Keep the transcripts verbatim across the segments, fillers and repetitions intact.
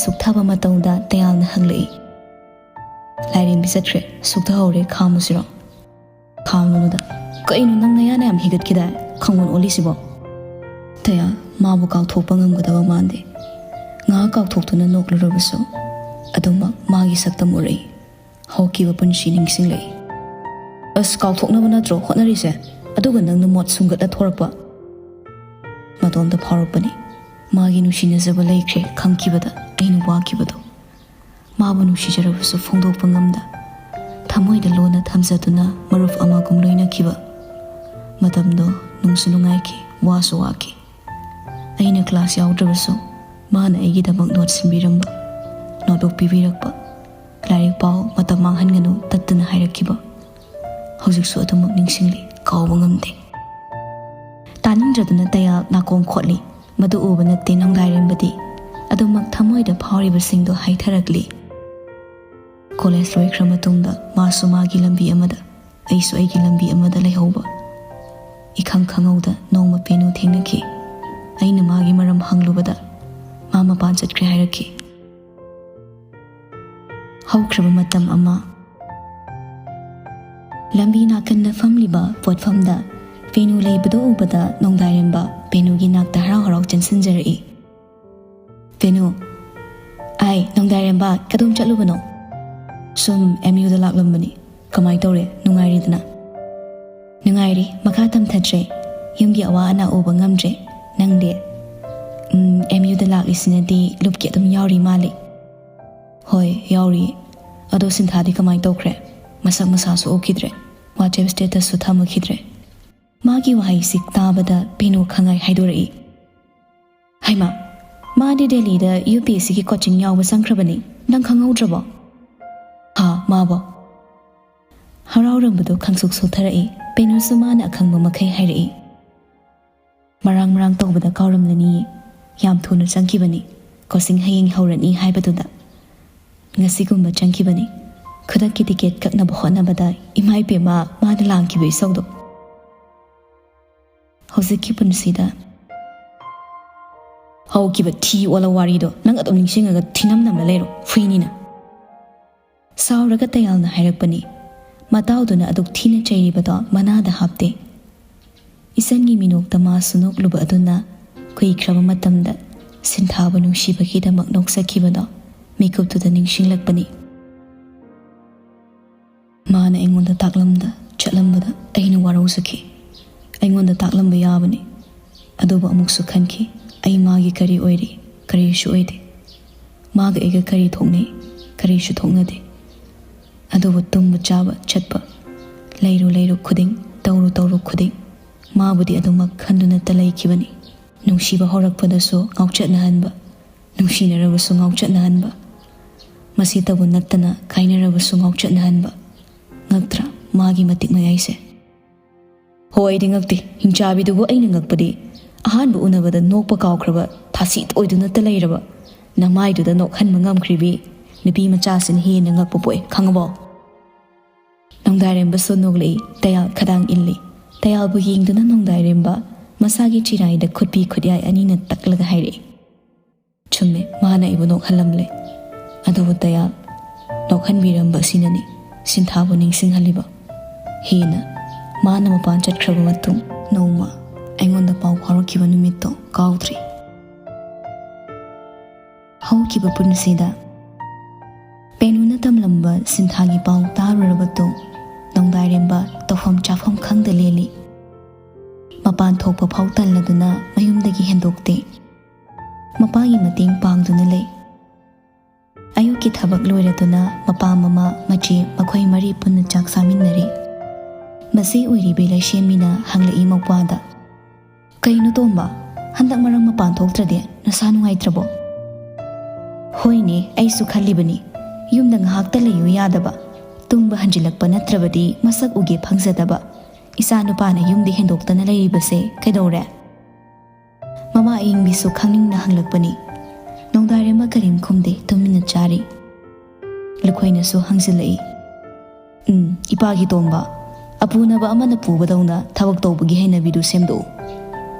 ꯁꯨꯛꯊꯕ ꯃꯇꯧꯗ ꯇꯌꯥꯜꯅ ꯍꯪꯂꯛꯏ꯫ "ꯂꯥꯏꯔꯦꯝꯕꯤ ꯆꯠꯈ꯭ꯔꯦ, ꯁꯨꯛꯊꯍꯧꯔꯦ, ꯈꯥꯝꯃꯨꯁꯤꯔꯣ?" "ꯈꯥꯝꯃꯨꯅꯨꯗ꯫ ꯀꯩꯅꯣ ꯅꯪ ꯅꯌꯥꯅ ꯌꯥꯝ ꯍꯤꯒꯠꯈꯤꯗꯥꯏ? ꯈꯪꯉꯣꯟ ꯑꯣꯜꯂꯤꯁꯤꯕꯣ?" ꯇꯌꯥꯜ ꯃꯥꯕꯨ ꯀꯥꯎꯊꯣꯛꯄ ꯉꯝꯒꯗꯕ ꯃꯥꯟꯗꯦ꯫ ꯉꯥꯏꯍꯥꯛ ꯀꯥꯎꯊꯣꯛꯇꯨꯅ ꯅꯣꯛꯂꯨꯔꯕꯁꯨ ꯑꯗꯨꯃꯛ ꯃꯥꯒꯤ ꯁꯛꯇꯝ ꯎꯔꯛꯏ꯫ ꯍꯧꯈꯤꯕ ꯄꯨꯟꯁꯤ ꯅꯤꯡꯁꯤꯡꯂꯛꯏ꯫ "ꯑꯁ, ꯀꯥꯎꯊꯣꯛꯅꯕ ꯅꯠꯇ꯭ꯔꯣ ꯍꯣꯠꯅꯔꯤꯁꯦ? ꯑꯗꯨꯒ ꯅꯪꯅ ꯃꯣꯠ ꯁꯨꯝꯒꯠꯂ ꯊꯣꯔꯛꯄ?" ꯃꯇꯣꯝꯇ ꯐꯥꯎꯔꯛꯄꯅꯤ꯫ ꯃꯥꯒꯤ ꯅꯨꯡꯁꯤꯅꯖꯕ ꯂꯩꯈ꯭ꯔꯦ ꯈꯪꯈꯤꯕꯗ ꯑꯩꯅ ꯋꯥꯈꯤꯕꯗꯣ꯫ ꯃꯥꯕꯨ ꯅꯨꯡꯁꯤꯖꯔꯕꯁꯨ ꯐꯣꯡꯗꯣꯛꯄ ꯉꯝꯗ, ꯊꯃꯣꯏꯗ ꯂꯣꯟꯅ ꯊꯝꯖꯗꯨꯅ ꯃꯔꯨꯞ ꯑꯃꯒꯨꯝ ꯂꯣꯏꯅꯈꯤꯕ꯫ ꯃꯇꯝꯗꯣ ꯅꯨꯡꯁꯨ ꯅꯨꯡꯉꯥꯏꯈꯤ, ꯋꯥꯁꯨ ꯋꯥꯈꯤ꯫ ꯑꯩꯅ ꯀ꯭ꯂꯥꯁ ꯌꯥꯎꯗ꯭ꯔꯕꯁꯨ ꯃꯥꯅ ꯑꯩꯒꯤꯗꯃꯛ ꯅꯣꯠ ꯁꯤꯟꯕꯤꯔꯝꯕ, ꯅꯣꯠꯕꯨꯛ ꯄꯤꯕꯤꯔꯛꯄ, "ꯂꯥꯏꯔꯤꯛ ꯄꯥꯎ, ꯃꯇꯝ ꯃꯥꯡꯍꯟꯒꯅꯨ" ꯇꯠꯇꯅ ꯍꯥꯏꯔꯛꯈꯤꯕ꯫ ꯍꯧꯖꯤꯛꯁꯨ ꯑꯗꯨꯃꯛ ꯅꯤꯡꯁꯤꯡꯂꯤ, ꯀꯥꯎꯕ ꯉꯝꯗꯦ꯫ ꯇꯥꯅꯤꯡꯗ꯭ꯔꯗꯨꯅ ꯇꯌꯥꯜ ꯅꯥꯀꯣꯡ ꯈꯣꯠꯂꯤ꯫ ꯃꯗꯨ ꯎꯕ ꯅꯠꯇꯦ ꯅꯣꯡꯗꯥꯏꯔꯦꯝꯕꯗꯤ꯫ ꯑꯗꯨꯃꯛ ꯊꯃꯣꯏꯗ ꯐꯥꯎꯔꯤꯕꯁꯤꯡꯗꯣ ꯍꯥꯏꯊꯔꯛꯂꯤ꯫ ꯀꯣꯂꯦꯖ ꯂꯣꯏꯈ꯭ꯔ ꯃꯇꯨꯡꯗ ꯃꯥꯁꯨ ꯃꯥꯒꯤ ꯂꯝꯕꯤ ꯑꯃꯗ, ꯑꯩꯁꯨ ꯑꯩꯒꯤ ꯂꯝꯕꯤ ꯑꯃꯗ ꯂꯩꯍꯧꯕ꯫ ꯏꯈꯪ ꯈꯪꯍꯧꯗ ꯅꯣꯡꯃ ꯄꯦꯅꯨ ꯊꯦꯡꯅꯈꯤ꯫ ꯑꯩꯅ ꯃꯥꯒꯤ ꯃꯔꯝ ꯍꯪꯂꯨꯕꯗ ꯃꯥ ꯃꯄꯥꯟ ꯆꯠꯈ꯭ꯔꯦ ꯍꯥꯏꯔꯛꯈꯤ꯫ ꯍꯧꯈ꯭ꯔꯕ ꯃꯇꯝ ꯑꯃ꯫ ꯂꯝꯕꯤ ꯅꯥꯀꯟꯗ ꯐꯝꯂꯤꯕ ꯄꯣꯠꯐꯝꯗ ꯄꯦꯅꯨ ꯂꯩꯕꯗꯨ ꯎꯕꯗ ꯅꯣꯡꯗꯥꯏꯔꯦꯝꯕ ꯄꯦꯅꯨꯒꯤ ꯅꯥꯛꯇ ꯍꯔꯥꯎ ꯍꯔꯥꯎ ꯆꯦꯟꯁꯤꯟꯖꯔꯛꯏ꯫ "ꯄꯦꯅꯨ, ꯑꯥꯏ, ꯅꯣꯡꯗꯥꯏꯔꯦꯝꯕ, ꯀꯗꯣꯝ ꯆꯠꯂꯨꯕꯅꯣ?" "ꯁꯨꯝ ꯑꯦꯝ ꯌꯨꯗ ꯂꯥꯛꯂꯝꯕꯅꯤ꯫ ꯀꯃꯥꯏ ꯇꯧꯔꯦ? ꯅꯨꯡꯉꯥꯏꯔꯤꯗꯅ?" "ꯅꯨꯡꯉꯥꯏꯔꯤ, ꯃꯈꯥ ꯇꯝꯊꯗ꯭ꯔꯦ꯫ ꯌꯨꯝꯒꯤ ꯑꯋꯥ ꯑꯅꯥ ꯎꯕ ꯉꯝꯗ꯭ꯔꯦ꯫ ꯅꯪꯗꯤ?" "ꯎꯝ, ꯑꯦꯝ ꯌꯨꯗ ꯂꯥꯛꯂꯤꯁꯤꯅꯗꯤ ꯂꯨꯞꯀꯤ ꯑꯗꯨꯝ ꯌꯥꯎꯔꯤ ꯃꯥꯜꯂꯤ꯫" "ꯍꯣꯏ, ꯌꯥꯎꯔꯤ꯫ ꯑꯗꯣ ꯁꯤꯟꯊꯥꯗꯤ ꯀꯃꯥꯏ ꯇꯧꯈ꯭ꯔꯦ? ꯃꯁꯛ ꯃꯁꯥꯁꯨ ꯎꯈꯤꯗ꯭ꯔꯦ꯫ WhatsApp statusꯁꯨ ꯊꯝꯃꯛꯈꯤꯗ꯭ꯔꯦ꯫" ꯃꯥꯒꯤ ꯋꯥꯍꯩꯁꯤ ꯇꯥꯕꯗ ꯄꯦꯅꯨ ꯈꯪꯉꯥꯏ ꯍꯥꯏꯗꯣꯔꯛꯏ꯫ "ꯍꯩꯃꯥ, ꯃꯥꯗꯤ ꯗꯦꯜꯂꯤꯗ ꯌꯨ ꯄꯤ ꯑꯦꯁ ꯁꯤꯒꯤ ꯀꯣꯆꯤꯡ ꯌꯥꯎꯕ ꯆꯪꯈ꯭ꯔꯕꯅꯤ꯫ ꯅꯪ ꯈꯪꯍꯧꯗ꯭ꯔꯕꯣ?" "ꯍꯥ, ꯃꯥꯕꯣ?" ꯍꯔꯥꯎꯔꯝꯕꯗꯨ ꯈꯪꯁꯨꯛ ꯁꯨꯊꯔꯛꯏ꯫ ꯄꯦꯅꯨꯁꯨ ꯃꯥꯅ ꯑꯈꯪꯕ ꯃꯈꯩ ꯍꯥꯏꯔꯛꯏ꯫ ꯃꯔꯥꯡ ꯃꯔꯥꯡ ꯇꯧꯕꯗ ꯀꯥꯎꯔꯝꯂꯅꯤꯌꯦ꯫ ꯌꯥꯝ ꯊꯨꯅ ꯆꯪꯈꯤꯕꯅꯤ꯫ ꯀꯣꯆꯤꯡ ꯍꯌꯦꯡ ꯍꯧꯔꯅꯤ ꯍꯥꯏꯕꯗꯨꯗ ꯉꯁꯤꯒꯨꯝꯕ ꯆꯪꯈꯤꯕꯅꯤ꯫ ꯈꯨꯗꯛꯀꯤ ꯇꯤꯀꯦꯠ ꯀꯛꯅꯕ ꯍꯣꯠꯅꯕꯗ ꯏꯃꯥ ꯏꯕꯦꯝꯃ, ꯃꯥꯅ ꯂꯥꯡꯈꯤꯕ ꯏꯁꯧꯗꯣ꯫ ꯍꯧꯖꯤꯛꯀꯤ ꯄꯨꯟꯁꯤꯗ ꯍꯧꯈꯤꯕ ꯊꯤ ꯑꯣꯜꯂ ꯋꯥꯔꯤꯗꯣ ꯅꯪ ꯑꯗꯨꯝ ꯅꯤꯡꯁꯤꯡꯉꯒ ꯊꯤꯅꯝ ꯅꯝꯂ ꯂꯩꯔꯣ, ꯐꯨꯏꯅꯤꯅ꯫ ꯁꯥꯎꯔꯒ ꯇꯌꯥꯜꯅ ꯍꯥꯏꯔꯛꯄꯅꯤ꯫ ꯃꯇꯥꯎꯗꯨꯅ ꯑꯗꯨꯛ ꯊꯤꯅ ꯆꯩꯔꯤꯕꯗꯣ ꯃꯅꯥꯗ ꯍꯥꯞꯇꯦ꯫ ꯏꯆꯟꯒꯤ ꯃꯤꯅꯣꯛꯇ ꯃꯥꯁꯨ ꯅꯣꯛꯂꯨꯕ ꯑꯗꯨꯅ ꯀꯨꯏꯈ꯭ꯔꯕ ꯃꯇꯝꯗ ꯁꯤꯟꯊꯥꯕꯨ ꯅꯨꯡꯁꯤꯕꯒꯤꯗꯃꯛ ꯅꯣꯛꯆꯈꯤꯕꯗꯣ ꯃꯤꯀꯨꯞꯇꯨꯗ ꯅꯤꯡꯁꯤꯡꯂꯛꯄꯅꯤ꯫ ꯃꯥꯅ ꯑꯩꯉꯣꯟꯗ ꯇꯥꯛꯂꯝꯗ ꯆꯠꯂꯝꯕꯗ ꯑꯩꯅ ꯋꯥꯔꯧꯖꯈꯤ꯫ ꯑꯩꯉꯣꯟꯗ ꯇꯥꯛꯂꯝꯕ ꯌꯥꯕꯅꯤ, ꯑꯗꯨꯕꯨ ꯑꯃꯨꯛꯁꯨ ꯈꯟꯈꯤ, ꯑꯩ ꯃꯥꯒꯤ ꯀꯔꯤ ꯑꯣꯏꯔꯤ? ꯀꯔꯤꯁꯨ ꯑꯣꯏꯗꯦ꯫ ꯃꯥꯒ ꯑꯩꯒ ꯀꯔꯤ ꯊꯣꯛꯅꯩ? ꯀꯔꯤꯁꯨ ꯊꯣꯛꯅꯗꯦ꯫ ꯑꯗꯨꯕꯨ ꯇꯨꯝꯕ ꯆꯥꯕ ꯆꯠꯄ, ꯂꯩꯔꯨ ꯂꯩꯔꯨ ꯈꯨꯗꯤꯡ, ꯇꯧꯔꯨ ꯇꯧꯔꯨ ꯈꯨꯗꯤꯡ ꯃꯥꯕꯨꯗꯤ ꯑꯗꯨꯃꯛ ꯈꯟꯗꯨꯅꯇ ꯂꯩꯈꯤꯕꯅꯤ꯫ ꯅꯨꯡꯁꯤꯕ ꯍꯧꯔꯛꯄꯗꯁꯨ ꯉꯥꯎꯆꯠꯅꯍꯟꯕ, ꯅꯨꯡꯁꯤꯅꯔꯕꯁꯨ ꯉꯥꯎꯆꯠꯅꯍꯟꯕ, ꯃꯁꯤꯇꯕꯨ ꯅꯠꯇꯅ ꯀꯥꯏꯅꯔꯕꯁꯨ ꯉꯥꯎꯆꯠꯅꯍꯟꯕ꯫ ꯉꯛꯇ꯭ꯔꯥ ꯃꯥꯒꯤ ꯃꯇꯤꯛ ꯃꯌꯥꯏꯁꯦ? ꯍꯣ, ꯑꯩꯗꯤ ꯉꯛꯇꯦ꯫ ꯍꯤꯡꯆꯥꯕꯤꯗꯨꯕꯨ ꯑꯩꯅ ꯉꯛꯄꯗꯤ ꯑꯍꯥꯟꯕ ꯎꯅꯕꯗ ꯅꯣꯛꯄ ꯀꯥꯎꯈ꯭ꯔꯕ ꯊꯥꯁꯤ ꯑꯣꯏꯗꯨꯅꯇ ꯂꯩꯔꯕ ꯅꯃꯥꯏꯗꯨꯗ ꯅꯣꯛꯍꯟꯕ ꯉꯝꯈ꯭ꯔꯤꯕꯤ ꯅꯨꯄꯤ ꯃꯆꯥꯁꯤꯅ ꯍꯦꯟꯅ ꯉꯛꯄ ꯄꯣꯛꯑꯦ, ꯈꯪꯉꯕꯣ? ꯅꯣꯡꯗꯥꯏꯔꯦꯝꯕꯁꯨ ꯅꯣꯛꯂꯛꯏ, ꯇꯌꯥꯜ ꯈꯗꯥꯡ ꯏꯜꯂꯤ꯫ ꯇꯌꯥꯜꯕꯨ ꯌꯦꯡꯗꯨꯅ ꯅꯣꯡꯗꯥꯏꯔꯦꯝꯕ ꯃꯁꯥꯒꯤ ꯆꯤꯔꯥꯏꯗ ꯈꯨꯠꯄꯤ ꯈꯨꯠꯌꯥꯏ ꯑꯅꯤꯅ ꯇꯛꯂꯒ ꯍꯥꯏꯔꯛꯏ, ꯆꯨꯝꯃꯦ, ꯃꯥꯅ ꯑꯩꯕꯨ ꯅꯣꯛꯍꯜꯂꯝꯂꯦ꯫ ꯑꯗꯨꯕꯨ ꯇꯌꯥꯜ ꯅꯣꯛꯍꯟꯕꯤꯔꯝꯕ ꯑꯁꯤꯅꯅꯤ ꯁꯤꯟꯊꯥꯕꯨ ꯅꯤꯡꯁꯤꯡꯍꯜꯂꯤꯕ꯫ ꯍꯦꯟꯅ ꯃꯥꯅ ꯃꯄꯥꯟ ꯆꯠꯈ꯭ꯔꯕ ꯃꯇꯨꯡ ꯅꯣꯡꯃ ꯑꯩꯉꯣꯟꯗ ꯄꯥꯎ ꯐꯥꯎꯔꯛꯈꯤꯕ ꯅꯨꯃꯤꯠꯇꯣ ꯀꯥꯎꯗ꯭ꯔꯤ꯫ ꯍꯧꯈꯤꯕ ꯄꯨꯟꯁꯤꯗ ꯄꯦꯅꯨꯅ ꯇꯝꯂꯝꯕ ꯁꯤꯟꯊꯥꯒꯤ ꯄꯥꯎ ꯇꯥꯔꯨꯔꯕ ꯇꯨꯡ ꯅꯣꯡꯗꯥꯏꯔꯦꯝꯕ ꯇꯧꯐꯝ ꯆꯥꯐꯝ ꯈꯪꯗ ꯂꯦꯜꯂꯤ꯫ ꯃꯄꯥꯟ ꯊꯣꯛꯄ ꯐꯥꯎ ꯇꯜꯂꯗꯨꯅ ꯃꯌꯨꯝꯗꯒꯤ ꯍꯦꯟꯗꯣꯛꯇꯦ꯫ ꯃꯄꯥꯒꯤ ꯃꯇꯦꯡ ꯄꯥꯡꯗꯨꯅ ꯂꯩ꯫ ꯑꯌꯨꯛꯀꯤ ꯊꯕꯛ ꯂꯣꯏꯔꯗꯨꯅ ꯃꯄꯥ, ꯃꯃꯥ, ꯃꯆꯦ ꯃꯈꯣꯏ ꯃꯔꯤ ꯄꯨꯟꯅ ꯆꯥꯛ ꯆꯥꯃꯤꯟꯅꯔꯤ꯫ ꯃꯆꯦ ꯑꯣꯏꯔꯤꯕꯤ ꯂꯩꯁꯦꯝꯕꯤꯅ ꯍꯪꯂꯛꯏ ꯃꯧꯄ꯭ꯋꯥꯗ, "ꯀꯩꯅꯣ ꯇꯣꯝꯕ, ꯍꯟꯗꯛ ꯃꯔꯛ ꯃꯄꯥꯟ ꯊꯣꯛꯇ꯭ꯔꯗꯤ ꯅꯁꯥ ꯅꯨꯡꯉꯥꯏꯇ꯭ꯔꯕꯣ?" "ꯍꯣꯏꯅꯦ, ꯑꯩꯁꯨ ꯈꯜꯂꯤꯕꯅꯤ, ꯌꯨꯝꯗ ꯉꯥꯏꯍꯥꯛꯇ ꯂꯩꯌꯨ ꯌꯥꯗꯕ, ꯇꯨꯝꯕ ꯍꯟꯖꯤꯜꯂꯛꯄ ꯅꯠꯇ꯭ꯔꯕꯗꯤ ꯃꯁꯛ ꯎꯒꯦ ꯐꯪꯖꯗꯕ, ꯏꯆꯥ ꯅꯨꯄꯥꯅ ꯌꯨꯝꯗ ꯍꯦꯟꯗꯣꯛꯇꯅ ꯂꯩꯔꯤꯕꯁꯦ ꯀꯩꯗꯧꯔꯦ?" ꯃꯃꯥ ꯑꯌꯤꯡꯕꯤꯁꯨ ꯈꯪꯅꯤꯡꯅ ꯍꯪꯂꯛꯄꯅꯤ꯫ ꯅꯣꯡꯗꯥꯏꯔꯦꯝꯕ ꯀꯔꯤꯝ ꯈꯨꯝꯗꯦ, ꯇꯨꯃꯤꯟꯅ ꯆꯥꯔꯤ꯫ ꯂꯨꯈꯣꯏꯅꯁꯨ ꯍꯪꯖꯤꯜꯂꯛꯏ, "ꯎꯝ, ꯏꯄꯥꯒꯤ ꯇꯣꯝꯕ, ꯑꯄꯨꯅꯕ ꯑꯃꯅ ꯄꯨꯕꯗꯧꯅ ꯊꯕꯛ ꯇꯧꯕꯒꯤ ꯍꯩꯅꯕꯤꯗꯨ ꯁꯦꯝꯗꯣꯛꯎ꯫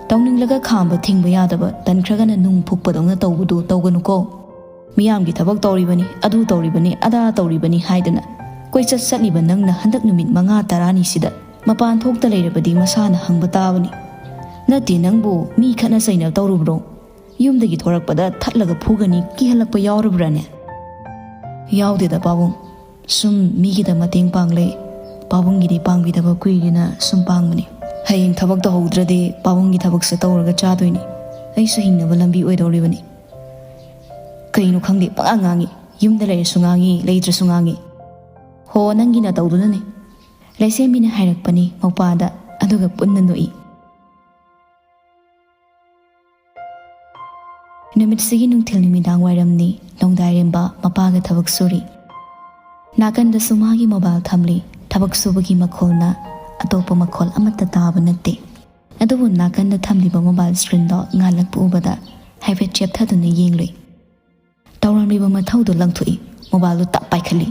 ꯇꯧꯅꯤꯡꯂꯒ ꯈꯥꯝꯕ ꯊꯤꯡꯕ ꯌꯥꯗꯕ, ꯇꯟꯈ꯭ꯔꯒꯅ ꯅꯨꯡ ꯐꯨꯛꯄꯗꯧꯅ ꯇꯧꯕꯗꯨ ꯇꯧꯒꯅꯨꯀꯣ꯫ ꯃꯤꯌꯥꯝꯒꯤ ꯊꯕꯛ ꯇꯧꯔꯤꯕꯅꯤ, ꯑꯗꯨ ꯇꯧꯔꯤꯕꯅꯤ, ꯑꯗꯥ ꯇꯧꯔꯤꯕꯅꯤ ꯍꯥꯏꯗꯅ ꯀꯣꯏꯆꯠ ꯆꯠꯂꯤꯕ ꯅꯪꯅ ꯍꯟꯗꯛ ꯅꯨꯃꯤꯠ ꯃꯉꯥ ꯇꯔꯥꯅꯤꯁꯤꯗ ꯃꯄꯥꯟ ꯊꯣꯛꯇ ꯂꯩꯔꯕꯗꯤ ꯃꯁꯥꯅ ꯍꯪꯕ ꯇꯥꯕꯅꯤ꯫ ꯅꯠꯇꯦ, ꯅꯪꯕꯨ ꯃꯤ ꯈꯠꯅ ꯆꯩꯅ ꯇꯧꯔꯨꯕ꯭ꯔꯣ? ꯌꯨꯝꯗꯒꯤ ꯊꯣꯔꯛꯄꯗ ꯊꯠꯂꯒ ꯐꯨꯒꯅꯤ ꯀꯤꯍꯜꯂꯛꯄ ꯌꯥꯎꯔꯕ꯭ꯔꯥꯅꯦ? ꯌꯥꯎꯗꯦꯗ ꯄꯥꯕꯨꯡ, ꯁꯨꯝ ꯃꯤꯒꯤꯗ ꯃꯇꯦꯡ ꯄꯥꯡꯂꯦ꯫ ꯄꯥꯕꯨꯡꯒꯤꯗꯤ ꯄꯥꯡꯕꯤꯗꯕ ꯀꯨꯏꯔꯦꯅ ꯁꯨꯝ ꯄꯥꯡꯕꯅꯤ꯫ ꯍꯌꯦꯡ ꯊꯕꯛ ꯇꯧꯍꯧꯗ꯭ꯔꯗꯤ ꯄꯥꯕꯨꯡꯒꯤ ꯊꯕꯛꯁꯦ ꯇꯧꯔꯒ ꯆꯥꯗꯣꯏꯅꯤ꯫ ꯑꯩꯁꯨ ꯍꯤꯡꯅꯕ ꯂꯝꯕꯤ ꯑꯣꯏꯗꯧꯔꯤꯕꯅꯤ꯫ ꯀꯩꯅꯣ ꯈꯪꯗꯦ, ꯄꯉꯥꯡ ꯉꯥꯡꯉꯤ꯫ ꯌꯨꯝꯗ ꯂꯩꯔꯁꯨ ꯉꯥꯡꯉꯤ, ꯂꯩꯇ꯭ꯔꯁꯨ ꯉꯥꯡꯉꯤ꯫ ꯍꯣ, ꯅꯪꯒꯤ ꯅꯇꯧꯗꯨꯅꯅꯦ꯫ ꯂꯩꯁꯦꯝꯕꯤꯅ ꯍꯥꯏꯔꯛꯄꯅꯤ ꯃꯧꯄꯥꯗ, ꯑꯗꯨꯒ ꯄꯨꯟꯅ ꯅꯣꯛꯏ꯫ ꯅꯨꯃꯤꯠꯁꯤꯒꯤ ꯅꯨꯡꯊꯤꯜ ꯅꯨꯃꯤꯗꯥꯡ ꯋꯥꯏꯔꯝꯅꯤ꯫ ꯅꯣꯡꯗꯥꯏꯔꯦꯝꯕ ꯃꯄꯥꯒ ꯊꯕꯛ ꯁꯨꯔꯤ꯫ ꯅꯥꯀꯟꯗꯁꯨ ꯃꯥꯒꯤ ꯃꯣꯕꯥꯏꯜ ꯊꯝꯂꯤ꯫ ꯊꯕꯛ ꯁꯨꯕꯒꯤ ꯃꯈꯣꯜꯅ ꯑꯇꯣꯞꯄ ꯃꯈꯣꯜ ꯑꯃꯠꯇ ꯇꯥꯕ ꯅꯠꯇꯦ꯫ ꯑꯗꯨꯕꯨ ꯅꯥꯀꯟꯗ ꯊꯝꯂꯤꯕ ꯃꯣꯕꯥꯏꯜ ꯁ꯭ꯀ꯭ꯔꯤꯟꯗꯣ ꯉꯥꯜꯂꯛꯄ ꯎꯕꯗ ꯍꯥꯏꯐꯦꯠ ꯆꯦꯞꯊꯗꯨꯅ ꯌꯦꯡꯂꯨꯏ꯫ ꯇꯧꯔꯝꯂꯤꯕ ꯃꯊꯧꯗꯣ ꯂꯪꯊꯣꯛꯏ꯫ ꯃꯣꯕꯥꯏꯜꯗꯨ ꯇꯞ ꯄꯥꯏꯈꯠꯂꯤ꯫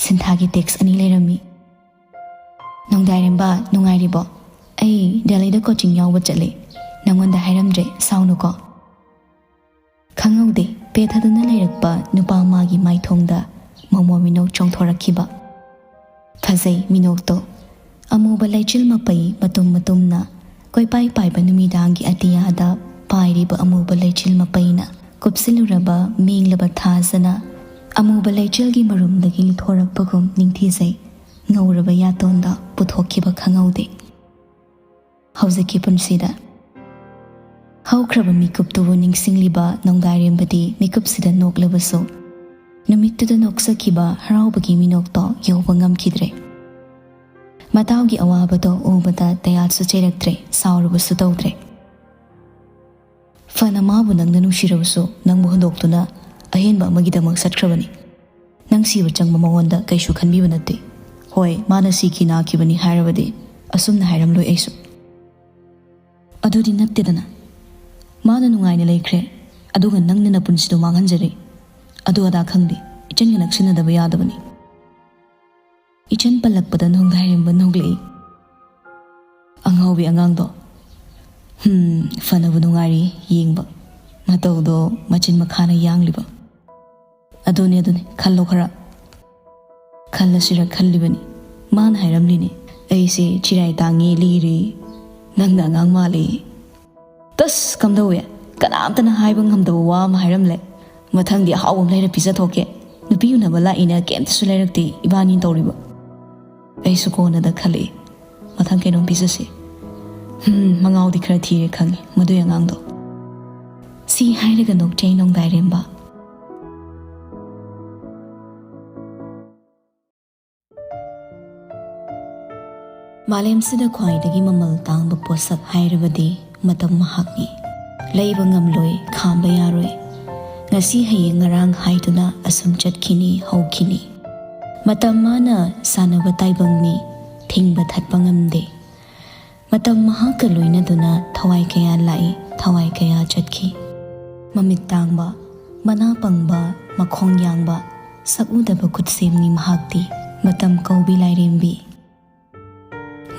ꯁꯤꯟꯊꯥꯒꯤ ꯇꯦꯛꯁ ꯑꯅꯤ ꯂꯩꯔꯝꯃꯤ꯫ "ꯅꯣꯡꯗꯥꯏꯔꯦꯝꯕ, ꯅꯨꯡꯉꯥꯏꯔꯤꯕꯣ? ꯑꯩ ꯗꯦꯜꯂꯤꯗ ꯀꯣꯆꯤꯡ ꯌꯥꯎꯕ ꯆꯠꯂꯦ꯫ ꯅꯪꯉꯣꯟꯗ ꯍꯥꯏꯔꯝꯗ꯭ꯔꯦ, ꯁꯥꯎꯅꯨꯀꯣ꯫" ꯈꯪꯍꯧꯗꯦ, ꯄꯦꯊꯗꯨꯅ ꯂꯩꯔꯛꯄ ꯅꯨꯄꯥ ꯃꯥꯒꯤ ꯃꯥꯏꯊꯣꯡꯗ ꯃꯣꯃꯣ ꯃꯤꯅꯣꯛ ꯆꯣꯡꯊꯣꯔꯛꯈꯤꯕ꯫ ꯐꯖꯩ ꯃꯤꯅꯣꯛꯇꯣ꯫ ꯑꯃꯨꯕ ꯂꯩꯆꯤꯜ ꯃꯄꯩ ꯃꯇꯨꯝ ꯃꯇꯨꯝꯅ ꯀꯣꯏꯄꯥꯏ ꯄꯥꯏꯕ ꯅꯨꯃꯤꯗꯥꯡꯒꯤ ꯑꯇꯤꯌꯥꯗ ꯄꯥꯏꯔꯤꯕ ꯑꯃꯨꯕ ꯂꯩꯆꯤꯜ ꯃꯄꯩꯅ ꯀꯨꯞꯁꯤꯜꯂꯨꯔꯕ ꯃꯦꯡꯂꯕ ꯊꯥꯖꯅ ꯑꯃꯨꯕ ꯂꯩꯆꯤꯜꯒꯤ ꯃꯔꯨꯝꯗꯒꯤ ꯂꯤꯊꯣꯔꯛꯄꯒꯨꯝ ꯅꯤꯡꯊꯤꯖꯩ ꯉꯧꯔꯕ ꯌꯥꯇꯣꯟꯗ ꯄꯨꯊꯣꯛꯈꯤꯕ ꯈꯪꯍꯧꯗꯦ꯫ ꯍꯧꯖꯤꯛꯀꯤ ꯄꯨꯟꯁꯤꯗ ꯍꯧꯈ꯭ꯔꯕ ꯃꯤꯀꯨꯞꯇꯨꯕꯨ ꯅꯤꯡꯁꯤꯡꯂꯤꯕ ꯅꯣꯡꯗꯥꯏꯔꯦꯝꯕꯗꯤ ꯃꯤꯀꯨꯞꯁꯤꯗ ꯅꯣꯛꯂꯕꯁꯨ, ꯅꯨꯃꯤꯠꯇꯨꯗ ꯅꯣꯛꯆꯈꯤꯕ ꯍꯔꯥꯎꯕꯒꯤ ꯃꯤꯅꯣꯛꯇꯣ ꯌꯧꯕ ꯉꯝꯈꯤꯗ꯭ꯔꯦ꯫ ꯃꯇꯥꯎꯒꯤ ꯑꯋꯥꯕꯗꯣ ꯎꯕꯗ ꯇꯌꯥꯜꯁꯨ ꯆꯦꯔꯛꯇ꯭ꯔꯦ, ꯁꯥꯎꯔꯨꯕꯁꯨ ꯇꯧꯗ꯭ꯔꯦ꯫ ꯐꯅ ꯃꯥꯕꯨ ꯅꯪꯅ ꯅꯨꯡꯁꯤꯔꯕꯁꯨ, ꯅꯪꯕꯨ ꯍꯨꯟꯗꯣꯛꯇꯨꯅ ꯑꯍꯦꯟꯕ ꯑꯃꯒꯤꯗꯃꯛ ꯆꯠꯈ꯭ꯔꯕꯅꯤ꯫ ꯅꯪ ꯁꯤꯕ ꯆꯪꯕ ꯃꯉꯣꯟꯗ ꯀꯩꯁꯨ ꯈꯟꯕꯤꯕ ꯅꯠꯇꯦ꯫ ꯍꯣꯏ, ꯃꯥꯅ ꯁꯤꯈꯤ ꯅꯥꯈꯤꯕꯅꯤ ꯍꯥꯏꯔꯕꯗꯤ ꯑꯁꯨꯝꯅ ꯍꯥꯏꯔꯝꯂꯣꯏ ꯑꯩꯁꯨ꯫ ꯑꯗꯨꯗꯤ ꯅꯠꯇꯦꯗꯅ꯫ ꯃꯥꯅ ꯅꯨꯡꯉꯥꯏꯅ ꯂꯩꯈ꯭ꯔꯦ, ꯑꯗꯨꯒ ꯅꯪꯅ ꯅꯄꯨꯟꯁꯤꯗꯣ ꯃꯥꯡꯍꯟꯖꯔꯦ꯫ ꯑꯗꯨ ꯑꯗꯥ ꯈꯪꯗꯦ, ꯏꯆꯟꯒ ꯅꯛꯁꯤꯟꯅꯗꯕ ꯌꯥꯗꯕꯅꯤ꯫ ꯏꯆꯟ ꯄꯜꯂꯛꯄꯗ ꯅꯣꯡꯗꯥꯏꯔꯦꯝꯕ ꯅꯣꯛꯂꯛꯏ꯫ "ꯑꯉꯥꯎꯕꯤ ꯑꯉꯥꯡꯗꯣ, ꯍꯝ, ꯐꯅꯕꯨ ꯅꯨꯡꯉꯥꯏꯔꯤ ꯌꯦꯡꯕ꯫ ꯃꯇꯧꯗꯣ ꯃꯆꯤꯟ ꯃꯈꯥꯅ ꯌꯥꯡꯂꯤꯕ꯫ "ꯑꯗꯨꯅꯦ, ꯑꯗꯨꯅꯦ, ꯈꯜꯂꯣ ꯈꯔ꯫" "ꯈꯜꯂꯁꯤꯔ ꯈꯜꯂꯤꯕꯅꯤ꯫" ꯃꯥꯅ ꯍꯥꯏꯔꯝꯂꯤꯅꯦ, "ꯑꯩꯁꯦ ꯆꯤꯔꯥꯏ ꯇꯥꯡꯉꯦ ꯂꯤꯔꯦ, ꯅꯪꯅ ꯑꯉꯥꯡ ꯃꯥꯜꯂꯦ꯫" ꯇꯁ! ꯀꯝꯗꯧꯋꯦ? ꯀꯅꯥꯝꯇꯅ ꯍꯥꯏꯕ ꯉꯝꯗꯕ ꯋꯥ ꯑꯃ ꯍꯥꯏꯔꯝꯂꯦ꯫ ꯃꯊꯪꯗꯤ ꯑꯍꯥꯎꯕ ꯑꯃ ꯂꯩꯔ ꯄꯤꯖꯊꯣꯛꯀꯦ꯫ ꯅꯨꯄꯤ ꯎꯅꯕ ꯂꯥꯛꯏꯅ ꯀꯩꯝꯇꯁꯨ ꯂꯩꯔꯛꯇꯦ ꯏꯕꯥꯅꯤ ꯇꯧꯔꯤꯕ꯫ ꯑꯩꯁꯨ ꯀꯣꯟꯅꯗ ꯈꯜꯂꯛꯏ, ꯃꯊꯪ ꯀꯩꯅꯣꯝ ꯄꯤꯖꯁꯤ꯫ ꯍꯝ, ꯃꯉꯥꯎꯗꯤ ꯈꯔ ꯊꯤꯔꯦ ꯈꯪꯉꯤ ꯃꯗꯨꯏ ꯑꯉꯥꯡꯗꯣ꯫ ꯁꯤ ꯍꯥꯏꯔꯒ ꯅꯣꯛꯆꯩ ꯅꯣꯡꯗꯥꯏꯔꯦꯝꯕ꯫ ꯃꯥꯂꯦꯝꯁꯤꯗ ꯈ꯭ꯋꯥꯏꯗꯒꯤ ꯃꯃꯜ ꯇꯥꯡꯕ ꯄꯣꯠꯁꯛ ꯍꯥꯏꯔꯕꯗꯤ ꯃꯇꯝ ꯃꯍꯥꯛꯅꯤ꯫ ꯂꯩꯕ ꯉꯝꯂꯣꯏ, ꯈꯥꯝꯕ ꯌꯥꯔꯣꯏ꯫ ꯉꯁꯤ ꯍꯌꯦꯡ ꯉꯔꯥꯡ ꯍꯥꯏꯗꯨꯅ ꯑꯁꯨꯝ ꯆꯠꯈꯤꯅꯤ, ꯍꯧꯈꯤꯅꯤ꯫ ꯃꯇꯝ ꯃꯥꯅ ꯁꯥꯟꯅꯕ ꯇꯥꯏꯕꯪꯅꯤ, ꯊꯤꯡꯕ ꯊꯠꯄ ꯉꯝꯗꯦ꯫ ꯃꯇꯝ ꯃꯍꯥꯛꯀ ꯂꯣꯏꯅꯗꯨꯅ ꯊꯋꯥꯏ ꯀꯌꯥ ꯂꯥꯛꯏ, ꯊꯋꯥꯏ ꯀꯌꯥ ꯆꯠꯈꯤ꯫ ꯃꯃꯤꯠ ꯇꯥꯡꯕ, ꯃꯅꯥ ꯄꯪꯕ, ꯃꯈꯣꯡ ꯌꯥꯡꯕ, ꯁꯛ ꯎꯗꯕ ꯈꯨꯠꯁꯦꯝꯅꯤ ꯃꯍꯥꯛꯇꯤ, ꯃꯇꯝ ꯀꯧꯕꯤ ꯂꯥꯏꯔꯦꯝꯕꯤ꯫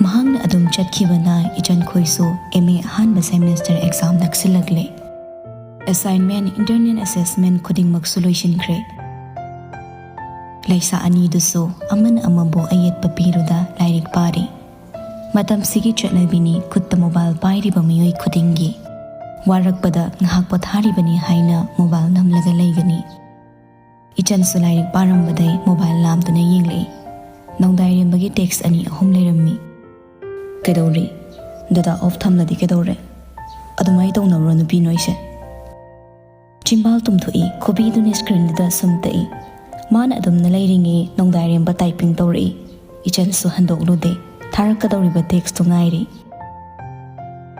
ꯃꯍꯥꯛꯅ ꯑꯗꯨꯝ ꯆꯠꯈꯤꯕꯅ ꯏꯆꯟꯈꯣꯏꯁꯨ M A ꯑꯍꯥꯟꯕ semester exam ꯅꯛꯁꯤꯜꯂꯛꯂꯦ꯫ Assignment, internal assessment ꯈꯨꯗꯤꯡꯃꯛꯁꯨ ꯂꯣꯏꯁꯤꯟꯈ꯭ꯔꯦ꯫ ꯂꯩꯁꯥ ꯑꯅꯤꯗꯨꯁꯨ ꯑꯃꯅ ꯑꯃꯕꯨ ꯑꯌꯦꯠꯄ ꯄꯤꯔꯨꯗ ꯂꯥꯏꯔꯤꯛ ꯄꯥꯔꯤ꯫ ꯃꯇꯝꯁꯤꯒꯤ ꯆꯠꯅꯕꯤꯅꯤ ꯈꯨꯠꯇ mobile ꯄꯥꯏꯔꯤꯕ ꯃꯤꯑꯣꯏ ꯈꯨꯗꯤꯡꯒꯤ꯫ ꯋꯥꯔꯛꯄꯗ ꯉꯥꯏꯍꯥꯛ ꯄꯣꯊꯥꯔꯤꯕꯅꯤ ꯍꯥꯏꯅ mobile ꯅꯝꯂꯒ ꯂꯩꯒꯅꯤ꯫ ꯏꯆꯟꯁꯨ ꯂꯥꯏꯔꯤꯛ ꯄꯥꯔꯝꯕꯗꯩ mobile ꯂꯥꯝꯗꯨꯅ ꯌꯦꯡꯂꯛꯏ꯫ ꯅꯣꯡꯗꯥꯏꯔꯦꯝꯕꯒꯤ text ꯑꯅꯤ ꯑꯍꯨꯝ ꯂꯩꯔꯝꯃꯤ꯫ "ꯀꯩꯗꯧꯔꯤ? Data off ꯊꯝꯂꯗꯤ ꯀꯩꯗꯧꯔꯦ? ꯑꯗꯨꯃꯥꯏ ꯇꯧꯅꯕ꯭ꯔꯣ ꯅꯨꯄꯤ ꯅꯣꯏꯁꯦ?" ꯆꯤꯝꯕꯥꯜ ꯇꯨꯝꯊꯣꯛꯏ, ꯈꯨꯕꯤꯗꯨꯅ screenꯗꯨꯗ ꯁꯨꯝ ꯇꯛꯏ꯫ ꯃꯥꯅ ꯑꯗꯨꯝꯅ ꯂꯩꯔꯤꯉꯩ ꯅꯣꯡꯗꯥꯏꯔꯦꯝꯕ typing ꯇꯧꯔꯛꯏ꯫ ꯏꯆꯟꯁꯨ ꯍꯟꯗꯣꯛꯂꯨꯗꯦ, ꯊꯥꯔꯛꯀꯗꯧꯔꯤꯕ textꯇꯨ ꯉꯥꯏꯔꯤ꯫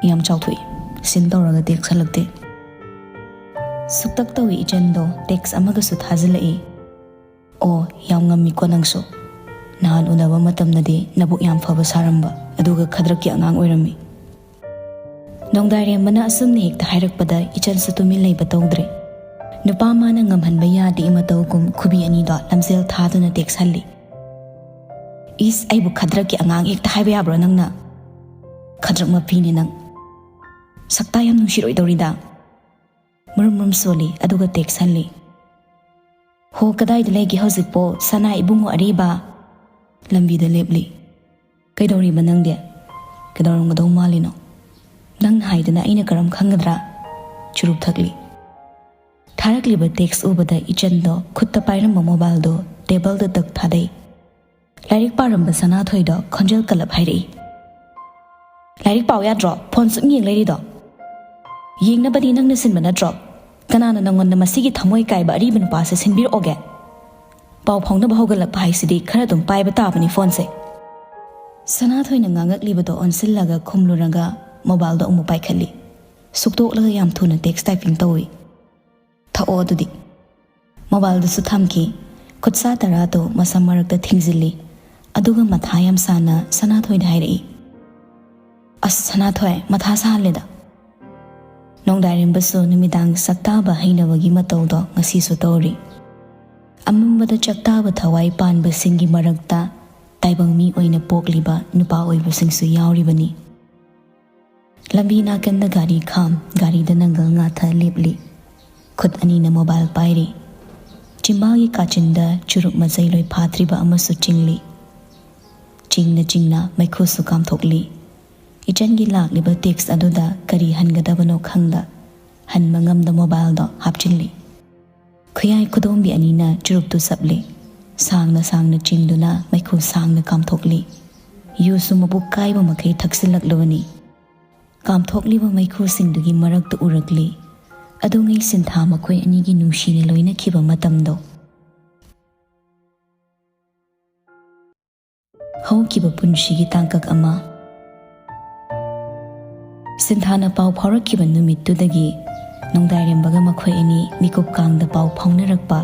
ꯌꯥꯝ ꯆꯥꯎꯊꯣꯛꯏ, seen ꯇꯧꯔꯒ text ꯍꯜꯂꯛꯇꯦ꯫ ꯁꯨꯛꯇꯛ ꯇꯧꯏ ꯏꯆꯟꯗꯣ, text ꯑꯃꯒꯁꯨ ꯊꯥꯖꯤꯜꯂꯛꯏ꯫ "ꯑꯣ, ꯌꯥꯝ ꯉꯝꯃꯤꯀꯣ ꯅꯪꯁꯨ꯫ ꯅꯍꯥꯟ ꯎꯅꯕ ꯃꯇꯝꯗꯗꯤ ꯅꯕꯨꯛ ꯌꯥꯝ ꯐꯕ ꯁꯥꯔꯝꯕ, ꯑꯗꯨꯒ ꯈꯗ꯭ꯔꯛꯀꯤ ꯑꯉꯥꯡ ꯑꯣꯏꯔꯝꯃꯤ꯫" ꯅꯣꯡꯗꯥꯏꯔꯦꯝꯕꯅ ꯑꯁꯨꯝꯅ ꯍꯦꯛꯇ ꯍꯥꯏꯔꯛꯄꯗ ꯏꯆꯟꯁꯨ ꯇꯨꯃꯤꯟ ꯂꯩꯕ ꯇꯧꯗ꯭ꯔꯦ꯫ ꯅꯨꯄꯥ ꯃꯥꯅ ꯉꯝꯍꯟꯕ ꯌꯥꯗꯦ ꯃꯇꯧꯒꯨꯝ ꯈꯨꯕꯤ ꯑꯅꯤꯗꯣ ꯂꯝꯖꯦꯜ ꯊꯥꯗꯨꯅ text ꯍꯜꯂꯤ꯫ "ꯏꯁ, ꯑꯩꯕꯨ ꯈꯗ꯭ꯔꯛꯀꯤ ꯑꯉꯥꯡ ꯍꯦꯛꯇ ꯍꯥꯏꯕ ꯌꯥꯕ꯭ꯔꯣ ꯅꯪꯅ? ꯈꯗ꯭ꯔꯛ ꯃꯄꯤꯅꯦ ꯅꯪ꯫" ꯁꯛꯇꯥ ꯌꯥꯝ ꯅꯨꯡꯁꯤꯔꯣꯏꯗꯧꯔꯤꯗ꯫ ꯃꯔꯨꯝ ꯃꯔꯨꯝ ꯁꯣꯜꯂꯤ, ꯑꯗꯨꯒ ꯇꯦꯛꯁ ꯍꯜꯂꯤ꯫ "ꯍꯣ, ꯀꯗꯥꯏꯗ ꯂꯩꯒꯦ ꯍꯧꯖꯤꯛꯄꯣ, ꯁꯅꯥ ꯏꯕꯨꯡꯉꯣ ꯑꯔꯤꯕ?" ꯂꯝꯕꯤꯗ ꯂꯦꯞꯂꯤ꯫ "ꯀꯩꯗꯧꯔꯤꯕ ꯅꯪꯗꯤ? ꯀꯩꯗꯧꯔꯝꯒꯗꯧ ꯃꯥꯜꯂꯤꯅꯣ? ꯅꯪꯅ ꯍꯥꯏꯗꯅ ꯑꯩꯅ ꯀꯔꯝ ꯈꯪꯒꯗ꯭ꯔꯥ?" ꯆꯨꯔꯨꯞ ꯊꯛꯂꯤ꯫ ꯊꯥꯔꯛꯂꯤꯕ ꯇꯦꯛꯁ ꯎꯕꯗ ꯏꯆꯟꯗꯣ ꯈꯨꯠꯇ ꯄꯥꯏꯔꯝꯕ ꯃꯣꯕꯥꯏꯜꯗꯣ ꯇꯦꯕꯜꯗ ꯇꯛ ꯊꯥꯗꯩ꯫ ꯂꯥꯏꯔꯤꯛ ꯄꯥꯔꯝꯕ ꯁꯅꯥꯊꯣꯏꯗꯣ ꯈꯣꯟꯖꯦꯜ ꯀꯜꯂꯞ ꯍꯥꯏꯔꯛꯏ, "ꯂꯥꯏꯔꯤꯛ ꯄꯥꯎ ꯌꯥꯗ꯭ꯔꯣ? ꯐꯣꯟ ꯁꯨꯝ ꯌꯦꯡ ꯂꯩꯔꯤꯗꯣ꯫ ꯌꯦꯡꯅꯕꯗꯤ ꯅꯪꯅ ꯁꯤꯟꯕ ꯅꯠꯇ꯭ꯔꯣ? ꯀꯅꯥꯅ ꯅꯪꯉꯣꯟꯗ ꯃꯁꯤꯒꯤ ꯊꯃꯣꯏ ꯀꯥꯏꯕ ꯑꯔꯤꯕ ꯅꯨꯄꯥꯁꯦ ꯁꯤꯟꯕꯤꯔꯛꯑꯣꯒꯦ? ꯄꯥꯎ ꯐꯥꯎꯅꯕ ꯍꯧꯒꯠꯂꯛꯄ ꯍꯥꯏꯁꯤꯗꯤ ꯈꯔ ꯑꯗꯨꯝ ꯄꯥꯏꯕ ꯇꯥꯕꯅꯤ ꯐꯣꯟꯁꯦ꯫" ꯁꯅꯥꯊꯣꯏꯅ ꯉꯥꯡꯉꯛꯂꯤꯕꯗꯣ ꯑꯣꯟꯁꯤꯜꯂꯒ ꯈꯨꯝꯂꯨꯔꯒ ꯃꯣꯕꯥꯏꯜꯗꯣ ꯑꯃꯨꯛ ꯄꯥꯏꯈꯠꯂꯤ꯫ ꯁꯨꯛꯇꯣꯛꯂꯒ ꯌꯥꯝ ꯊꯨꯅ ꯇꯦꯛꯁ ꯇꯥꯏꯄꯤꯡ ꯇꯧꯏ꯫ "ꯊꯛꯑꯣ ꯑꯗꯨꯗꯤ꯫" ꯃꯣꯕꯥꯏꯜꯗꯨꯁꯨ ꯊꯝꯈꯤ꯫ ꯈꯨꯠꯁꯥ ꯇꯔꯥꯗꯣ ꯃꯁꯝ ꯃꯔꯛꯇ ꯊꯤꯡꯖꯤꯜꯂꯤ꯫ ꯑꯗꯨꯒ ꯃꯊꯥ ꯌꯥꯝ ꯁꯥꯅ ꯁꯅꯥꯊꯣꯏꯗ ꯍꯥꯏꯔꯛꯏ, "ꯑꯁ ꯁꯅꯥꯊꯣꯏ, ꯃꯊꯥ ꯁꯥꯍꯜꯂꯦꯗ꯫" ꯅꯣꯡꯗꯥꯏꯔꯦꯝꯕꯁꯨ ꯅꯨꯃꯤꯗꯥꯡ ꯆꯥꯛꯇꯥꯕ ꯍꯩꯅꯕꯒꯤ ꯃꯇꯧꯗꯣ ꯉꯁꯤꯁꯨ ꯇꯧꯔꯤ꯫ ꯑꯃꯝꯕꯗ ꯆꯥꯛꯇꯥꯕ ꯊꯋꯥꯏ ꯄꯥꯟꯕꯁꯤꯡꯒꯤ ꯃꯔꯛꯇ ꯇꯥꯏꯕꯪ ꯃꯤ ꯑꯣꯏꯅ ꯄꯣꯛꯂꯤꯕ ꯅꯨꯄꯥ ꯑꯣꯏꯕꯁꯤꯡꯁꯨ ꯌꯥꯎꯔꯤꯕꯅꯤ꯫ ꯂꯝꯕꯤ ꯅꯥꯀꯟꯗ ꯒꯥꯔꯤ ꯈꯥꯝ, ꯒꯥꯔꯤꯗ ꯅꯪꯒꯜ ꯉꯥꯊ ꯂꯦꯞꯂꯤ꯫ ꯈꯨꯠ ꯑꯅꯤꯅ ꯃꯣꯕꯥꯏꯜ ꯄꯥꯏꯔꯤ꯫ ꯆꯤꯝꯕꯥꯜꯒꯤ ꯀꯥꯆꯤꯟꯗ ꯆꯨꯔꯨꯞ ꯃꯆꯩ ꯂꯣꯏ ꯐꯥꯠꯇ꯭ꯔꯤꯕ ꯑꯃꯁꯨ ꯆꯤꯡꯂꯤ꯫ ꯆꯤꯡꯅ ꯆꯤꯡꯅ ꯃꯩꯈꯨꯁꯨ ꯀꯥꯝꯊꯣꯛꯂꯤ꯫ ꯏꯆꯟꯒꯤ ꯂꯥꯛꯂꯤꯕ ꯇꯦꯛꯁ ꯑꯗꯨꯗ ꯀꯔꯤ ꯍꯟꯒꯗꯕꯅꯣ ꯈꯪꯗ, ꯍꯟꯕ ꯉꯝꯗ ꯃꯣꯕꯥꯏꯜꯗꯣ ꯍꯥꯞꯆꯤꯜꯂꯤ꯫ ꯈꯨꯌꯥꯏ ꯈꯨꯗꯣꯝꯕꯤ ꯑꯅꯤꯅ ꯆꯨꯔꯨꯞꯇꯨ ꯆꯞꯂꯤ꯫ ꯁꯥꯡꯅ ꯁꯥꯡꯅ ꯆꯤꯡꯗꯨꯅ ꯃꯩꯈꯨ ꯁꯥꯡꯅ ꯀꯥꯝꯊꯣꯛꯂꯤ꯫ ꯌꯨꯁꯨ ꯃꯕꯨꯛ ꯀꯥꯏꯕ ꯃꯈꯩ ꯊꯛꯆꯤꯜꯂꯛꯂꯕꯅꯤ꯫ ꯀꯥꯝꯊꯣꯛꯂꯤꯕ ꯃꯩꯈꯨꯁꯤꯡꯗꯨꯒꯤ ꯃꯔꯛꯇ ꯎꯔꯛꯂꯤ꯫ ꯑꯗꯨꯉꯩ ꯁꯤꯟꯊꯥ ꯃꯈꯣꯏ ꯑꯅꯤꯒꯤ ꯅꯨꯡꯁꯤꯅ ꯂꯣꯏꯅꯈꯤꯕ ꯃꯇꯝꯗꯣ꯫ ꯍꯧꯈꯤꯕ ꯄꯨꯟꯁꯤꯒꯤ ꯇꯥꯡꯀꯛ ꯑꯃ꯫ ꯁꯤꯟꯊꯥꯅ ꯄꯥꯎ ꯐꯥꯎꯔꯛꯈꯤꯕ ꯅꯨꯃꯤꯠꯇꯨꯗꯒꯤ ꯅꯣꯡꯗꯥꯏꯔꯦꯝꯕꯒ ꯃꯈꯣꯏ ꯑꯅꯤ ꯃꯤꯀꯨꯞ ꯀꯥꯡꯗ ꯄꯥꯎ ꯐꯥꯎꯅꯔꯛꯄ,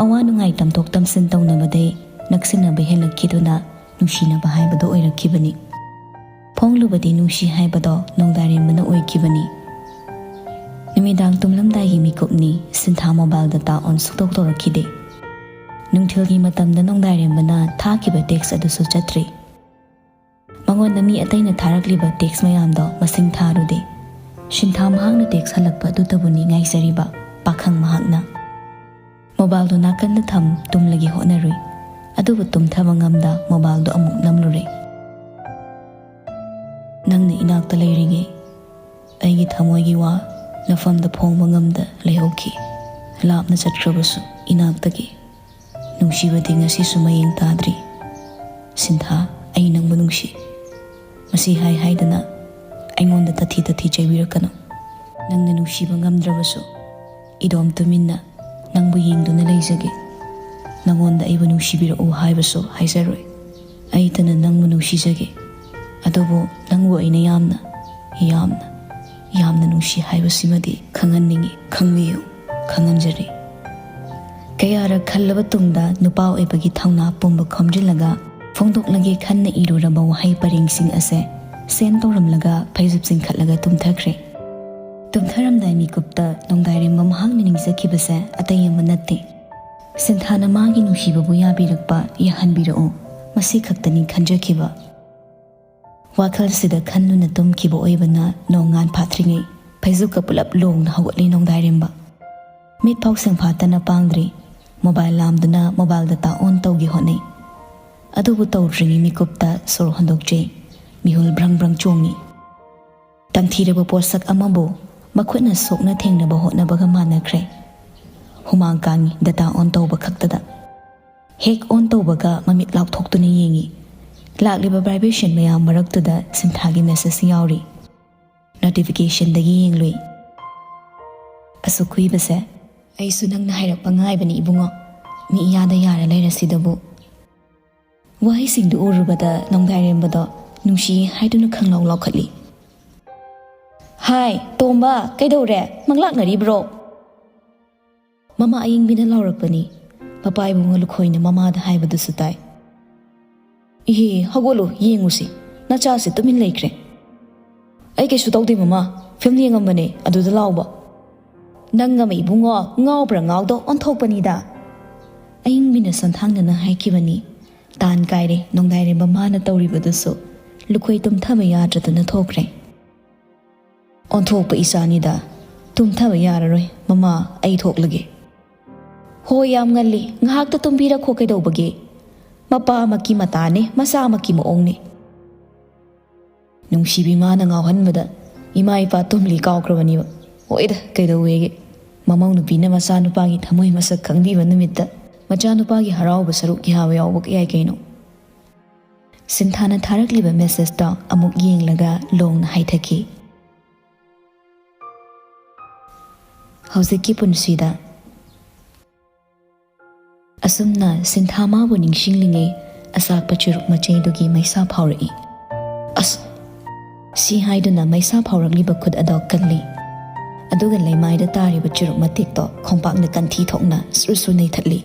ꯑꯋꯥ ꯅꯨꯡꯉꯥꯏ ꯇꯝꯊꯣꯛ ꯇꯝꯁꯤꯟ ꯇꯧꯅꯕꯗꯩ ꯅꯛꯁꯤꯟꯅꯕ ꯍꯦꯜꯂꯛꯈꯤꯗꯨꯅ ꯅꯨꯡꯁꯤꯅꯕ ꯍꯥꯏꯕꯗꯨ ꯑꯣꯏꯔꯛꯈꯤꯕꯅꯤ꯫ ꯐꯣꯡꯂꯨꯕꯗꯤ ꯅꯨꯡꯁꯤ ꯍꯥꯏꯕꯗꯣ ꯅꯣꯡꯗꯥꯏꯔꯦꯝꯕꯅ ꯑꯣꯏꯈꯤꯕꯅꯤ꯫ ꯅꯨꯃꯤꯗꯥꯡ ꯇꯨꯝꯂꯝꯗꯥꯏꯒꯤ ꯃꯤꯀꯨꯞꯅꯤ, ꯁꯤꯟꯊꯥ ꯃꯣꯕꯥꯏꯜ ꯗꯇꯥ ꯑꯣꯟ ꯁꯨꯛꯇꯧ ꯇꯧꯔꯛꯈꯤꯗꯦ꯫ ꯅꯨꯡꯊꯤꯜꯒꯤ ꯃꯇꯝꯗ ꯅꯣꯡꯗꯥꯏꯔꯦꯝꯕꯅ ꯊꯥꯈꯤꯕ ꯇꯦꯛꯁ ꯑꯗꯨꯁꯨ ꯆꯠꯇ꯭ꯔꯤ꯫ ꯃꯉꯣꯟꯗ ꯃꯤ ꯑꯇꯩꯅ ꯊꯥꯔꯛꯂꯤꯕ ꯇꯦꯛꯁ ꯃꯌꯥꯝꯗꯣ ꯃꯁꯤꯡ ꯊꯥꯔꯨꯗꯦ꯫ ꯁꯤꯟꯊꯥ ꯃꯍꯥꯛꯅ ꯇꯦꯛꯁ ꯍꯜꯂꯛꯄ ꯑꯗꯨꯇꯕꯨꯅꯤ ꯉꯥꯏꯖꯔꯤꯕ ꯄꯥꯈꯪ ꯃꯍꯥꯛꯅ꯫ ꯃꯣꯕꯥꯏꯜꯗꯨ ꯅꯥꯀꯟꯗ ꯊꯝ ꯇꯨꯝꯂꯒꯦ ꯍꯣꯠꯅꯔꯨꯏ꯫ ꯑꯗꯨꯕꯨ ꯇꯨꯝꯊꯕ ꯉꯝꯗ ꯃꯣꯕꯥꯏꯜꯗꯨ ꯑꯃꯨꯛ ꯅꯝꯂꯨꯔꯦ꯫ ꯅꯪꯅ ꯏꯅꯥꯛꯇ ꯂꯩꯔꯤꯉꯩ ꯑꯩꯒꯤ ꯊꯃꯣꯏꯒꯤ ꯋꯥ ꯅꯐꯝꯗ ꯐꯣꯡꯕ ꯉꯝꯗ ꯂꯩꯍꯧꯈꯤ꯫ ꯂꯥꯞꯅ ꯆꯠꯈ꯭ꯔꯕꯁꯨ ꯏꯅꯥꯛꯇꯒꯤ ꯅꯨꯡꯁꯤꯕꯗꯤ ꯉꯁꯤꯁꯨ ꯃꯌꯦꯡ ꯇꯥꯗ꯭ꯔꯤ꯫ ꯁꯤꯟꯊꯥ, ꯑꯩ ꯅꯪꯕꯨ ꯅꯨꯡꯁꯤ꯫ ꯃꯁꯤ ꯍꯥꯏ ꯍꯥꯏꯗꯅ ꯑꯩꯉꯣꯟꯗ ꯇꯊꯤ ꯇꯊꯤ ꯆꯩꯕꯤꯔꯛꯀꯅꯨ꯫ ꯅꯪꯅ ꯅꯨꯡꯁꯤꯕ ꯉꯝꯗ꯭ꯔꯕꯁꯨ ꯏꯗꯣꯝ ꯇꯨꯃꯤꯟꯅ ꯅꯪꯕꯨ ꯌꯦꯡꯗꯨꯅ ꯂꯩꯖꯒꯦ꯫ ꯅꯉꯣꯟꯗ ꯑꯩꯕꯨ ꯅꯨꯡꯁꯤꯕꯤꯔꯛꯎ ꯍꯥꯏꯕꯁꯨ ꯍꯥꯏꯖꯔꯣꯏ꯫ ꯑꯩꯇꯅ ꯅꯪꯕꯨ ꯅꯨꯡꯁꯤꯖꯒꯦ꯫ ꯑꯗꯨꯕꯨ ꯅꯪꯕꯨ ꯑꯩꯅ ꯌꯥꯝꯅ, ꯌꯥꯝꯅ, ꯌꯥꯝꯅ ꯅꯨꯡꯁꯤ ꯍꯥꯏꯕꯁꯤꯃꯗꯤ ꯈꯪꯍꯟꯅꯤꯡꯏ꯫ ꯈꯪꯕꯤꯌꯨ, ꯈꯪꯍꯟꯖꯔꯤ꯫ ꯀꯌꯥꯔꯛ ꯈꯜꯂꯕ ꯇꯨꯡꯗ ꯅꯨꯄꯥ ꯑꯣꯏꯕꯒꯤ ꯊꯧꯅꯥ ꯄꯨꯝꯕ ꯈꯣꯝꯖꯤꯜꯂꯒ ꯐꯣꯡꯗꯣꯛꯂꯒꯦ ꯈꯟꯅ ꯏꯔꯨꯔꯕ ꯋꯥꯍꯩ ꯄꯔꯦꯡꯁꯤꯡ ꯑꯁꯦ ꯁꯦꯟ ꯇꯧꯔꯝꯂꯒ ꯐꯩꯖꯨꯞ ꯆꯤꯡꯈꯠꯂꯒ ꯇꯨꯝꯊꯈ꯭ꯔꯦ꯫ ꯇꯨꯝꯊꯔꯝꯗꯥꯏ ꯃꯤꯀꯨꯞꯇ ꯅꯣꯡꯗꯥꯏꯔꯦꯝꯕ ꯃꯍꯥꯛꯅ ꯅꯤꯡꯖꯈꯤꯕꯁꯦ ꯑꯇꯩ ꯑꯃ ꯅꯠꯇꯦ꯫ ꯁꯤꯟꯊꯥꯅ ꯃꯥꯒꯤ ꯅꯨꯡꯁꯤꯕꯕꯨ ꯌꯥꯕꯤꯔꯛꯄ, ꯌꯥꯍꯟꯕꯤꯔꯛꯎ, ꯃꯁꯤ ꯈꯛꯇꯅꯤ ꯈꯟꯖꯈꯤꯕ꯫ ꯋꯥꯈꯜꯁꯤꯗ ꯈꯟꯗꯨꯅ ꯇꯨꯝꯈꯤꯕ ꯑꯣꯏꯕꯅ ꯅꯣꯡꯉꯥꯟ ꯐꯥꯠꯇ꯭ꯔꯤꯉꯩ ꯐꯩꯖꯨꯞꯀ ꯄꯨꯂꯞ ꯂꯣꯡꯅ ꯍꯧꯒꯠꯂꯤ ꯅꯣꯡꯗꯥꯏꯔꯦꯝꯕ꯫ ꯃꯤꯠ ꯐꯥꯎ ꯁꯦꯡꯐꯥꯠꯇꯅ ꯄꯥꯡꯗ꯭ꯔꯤ꯫ ꯃꯣꯕꯥꯏꯜ ꯂꯥꯝꯗꯨꯅ ꯃꯣꯕꯥꯏꯜ ꯗꯇꯥ ꯑꯣꯟ ꯇꯧꯒꯦ ꯍꯣꯠꯅꯩ꯫ ꯑꯗꯨꯕꯨ ꯇꯧꯗ꯭ꯔꯤꯉꯩ ꯃꯤꯀꯨꯞꯇ ꯁꯣꯔ ꯍꯣꯟꯗꯣꯛꯆꯩ꯫ ꯃꯤꯍꯨꯜ ꯕ꯭ꯔꯪ ꯕ꯭ꯔꯪ ꯆꯣꯡꯉꯤ꯫ ꯇꯝꯊꯤꯔꯕ ꯄꯣꯠꯁꯛ ꯑꯃꯕꯨ ꯃꯈꯨꯠꯅ ꯁꯣꯛꯅ ꯊꯦꯡꯅꯕ ꯍꯣꯠꯅꯕꯒ ꯃꯥꯟꯅꯈ꯭ꯔꯦ꯫ ꯍꯨꯃꯥꯡ ꯀꯥꯡꯉꯤ ꯗꯇꯥ ꯑꯣꯟ ꯇꯧꯕ ꯈꯛꯇꯗ꯫ ꯍꯦꯛ ꯑꯣꯟ ꯇꯧꯕꯒ ꯃꯃꯤꯠ ꯂꯥꯎꯊꯣꯛꯇꯨꯅ ꯌꯦꯡꯉꯤ꯫ ꯂꯥꯛꯂꯤꯕ ꯚꯥꯏꯕ꯭ꯔꯦꯁꯟ ꯃꯌꯥꯝ ꯃꯔꯛꯇꯨꯗ ꯁꯤꯟꯊꯥꯒꯤ ꯃꯦꯁꯦꯖ ꯌꯥꯎꯔꯤ꯫ ꯅꯣꯇꯤꯐꯤꯀꯦꯁꯟꯗꯒꯤ ꯌꯦꯡꯂꯨꯏ꯫ ꯑꯁꯨꯛ ꯀꯨꯏꯕꯁꯦ ꯑꯩꯁꯨ ꯅꯪꯅ ꯍꯥꯏꯔꯛꯄ ꯉꯥꯏꯕꯅꯤ ꯏꯕꯨꯡꯉꯣ꯫ ꯃꯤ ꯏꯌꯥꯗ ꯌꯥꯔ ꯂꯩꯔꯁꯤꯗꯕꯨ꯫ ꯋꯥꯍꯩꯁꯤꯡꯗꯨ ꯎꯔꯨꯕꯗ ꯅꯣꯡꯗꯥꯏꯔꯦꯝꯕꯗꯣ ꯅꯨꯡꯁꯤ ꯍꯥꯏꯗꯨꯅ ꯈꯪꯂꯥꯎ ꯂꯥꯎꯈꯠꯂꯤ꯫ "ꯍꯥꯏ, ꯇꯣꯝꯕ, ꯀꯩꯗꯧꯔꯦ? ꯃꯪꯂꯥꯛꯅꯔꯤꯕ꯭ꯔꯣ?" ꯃꯃꯥ ꯑꯌꯤꯡꯕꯤꯅ ꯂꯥꯎꯔꯛꯄꯅꯤ꯫ ꯃꯄꯥ ꯏꯕꯨꯡꯉꯣ ꯂꯨꯈꯣꯏꯅ ꯃꯃꯥꯗ ꯍꯥꯏꯕꯗꯨꯁꯨ ꯇꯥꯏ꯫ "ꯏꯍꯦ, ꯍꯧꯒꯠꯂꯨ, ꯌꯦꯡꯉꯨꯁꯤ꯫ ꯅꯆꯥꯁꯤ ꯇꯨꯃꯤꯟ ꯂꯩꯈ꯭ꯔꯦ꯫" "ꯑꯩ ꯀꯩꯁꯨ ꯇꯧꯗꯦ ꯃꯃꯥ, ꯐꯤꯂꯝ ꯌꯦꯡꯉꯝꯕꯅꯦ, ꯑꯗꯨꯗ ꯂꯥꯎꯕ꯫" "ꯅꯪ ꯑꯃ ꯏꯕꯨꯡꯉꯣ, ꯉꯥꯎꯕ꯭ꯔꯥ ꯉꯥꯎꯗ ꯑꯣꯟꯊꯣꯛꯄꯅꯤꯗ꯫" ꯑꯌꯤꯡꯕꯤꯅ ꯁꯣꯟꯊꯥꯡꯅꯅ ꯍꯥꯏꯈꯤꯕꯅꯤ꯫ ꯇꯥꯟ ꯀꯥꯏꯔꯦ ꯅꯣꯡꯗꯥꯏꯔꯦꯝꯕ ꯃꯥꯅ ꯇꯧꯔꯤꯕꯗꯨꯁꯨ꯫ ꯂꯨꯈꯣꯏ ꯇꯨꯝꯊꯕ ꯌꯥꯗ꯭ꯔꯗꯨꯅ ꯊꯣꯛꯈ꯭ꯔꯦ꯫ ꯑꯣꯟꯊꯣꯛꯄ ꯏꯆꯥꯅꯤꯗ꯫ ꯇꯨꯝꯊꯕ ꯌꯥꯔꯔꯣꯏ꯫ ꯃꯃꯥ, ꯑꯩ ꯊꯣꯛꯂꯒꯦ꯫ ꯍꯣꯏ, ꯌꯥꯝ ꯉꯜꯂꯤ꯫ ꯉꯥꯏꯍꯥꯛꯇ ꯇꯨꯝꯕꯤꯔꯛꯈꯣ꯫ ꯀꯩꯗꯧꯕꯒꯦ? ꯃꯄꯥꯃꯛꯀꯤ ꯃꯇꯥꯅꯦ, ꯃꯆꯥꯃꯛꯀꯤ ꯃꯑꯣꯡꯅꯦ꯫ ꯅꯨꯡꯁꯤꯕꯤ ꯃꯥꯅ ꯉꯥꯎꯍꯟꯕꯗ ꯏꯃꯥ ꯏꯄꯥ ꯇꯨꯝꯂꯤ ꯀꯥꯎꯈ꯭ꯔꯕꯅꯤꯕ꯫ ꯍꯣꯏꯗ, ꯀꯩꯗꯧꯋꯦꯒꯦ? ꯃꯃꯧ ꯅꯨꯄꯤꯅ ꯃꯆꯥ ꯅꯨꯄꯥꯒꯤ ꯊꯃꯣꯏ ꯃꯁꯛ ꯈꯪꯕꯤꯕ ꯅꯨꯃꯤꯠꯇ ꯃꯆꯥ ꯅꯨꯄꯥꯒꯤ ꯍꯔꯥꯎꯕ ꯁꯔꯨꯛ ꯌꯥꯕ ꯌꯥꯎꯕ ꯌꯥꯏ ꯀꯩꯅꯣ꯫ ꯁꯤꯟꯊꯥꯅ ꯊꯥꯔꯛꯂꯤꯕ messageꯇꯣ ꯑꯃꯨꯛ ꯌꯦꯡꯂꯒ ꯂꯣꯡꯅ ꯍꯥꯏꯊꯈꯤ꯫ ꯍꯧꯖꯤꯛꯀꯤ ꯄꯨꯟꯁꯤꯗ꯫ ꯑꯁꯨꯝꯅ ꯁꯤꯟꯊꯥ ꯃꯥꯕꯨ ꯅꯤꯡꯁꯤꯡꯂꯤꯉꯩ ꯑꯆꯥꯛꯄ ꯆꯨꯔꯨꯞ ꯃꯆꯩꯗꯨꯒꯤ ꯃꯩꯁꯥ ꯐꯥꯎꯔꯛꯏ꯫ ꯑꯁ! ꯁꯤ ꯍꯥꯏꯗꯨꯅ ꯃꯩꯁꯥ ꯐꯥꯎꯔꯛꯂꯤꯕ ꯈꯨꯠ ꯑꯗꯣ ꯀꯜꯂꯤ꯫ ꯑꯗꯨꯒ ꯂꯩꯃꯥꯏꯗ ꯇꯥꯔꯤꯕ ꯆꯨꯔꯨꯞ ꯃꯇꯦꯛꯇꯣ ꯈꯣꯡꯄꯥꯛꯅ ꯀꯟꯊꯤ ꯊꯣꯛꯅ ꯁꯨꯔ ꯁꯨꯔ ꯅꯩꯊꯠꯂꯤ꯫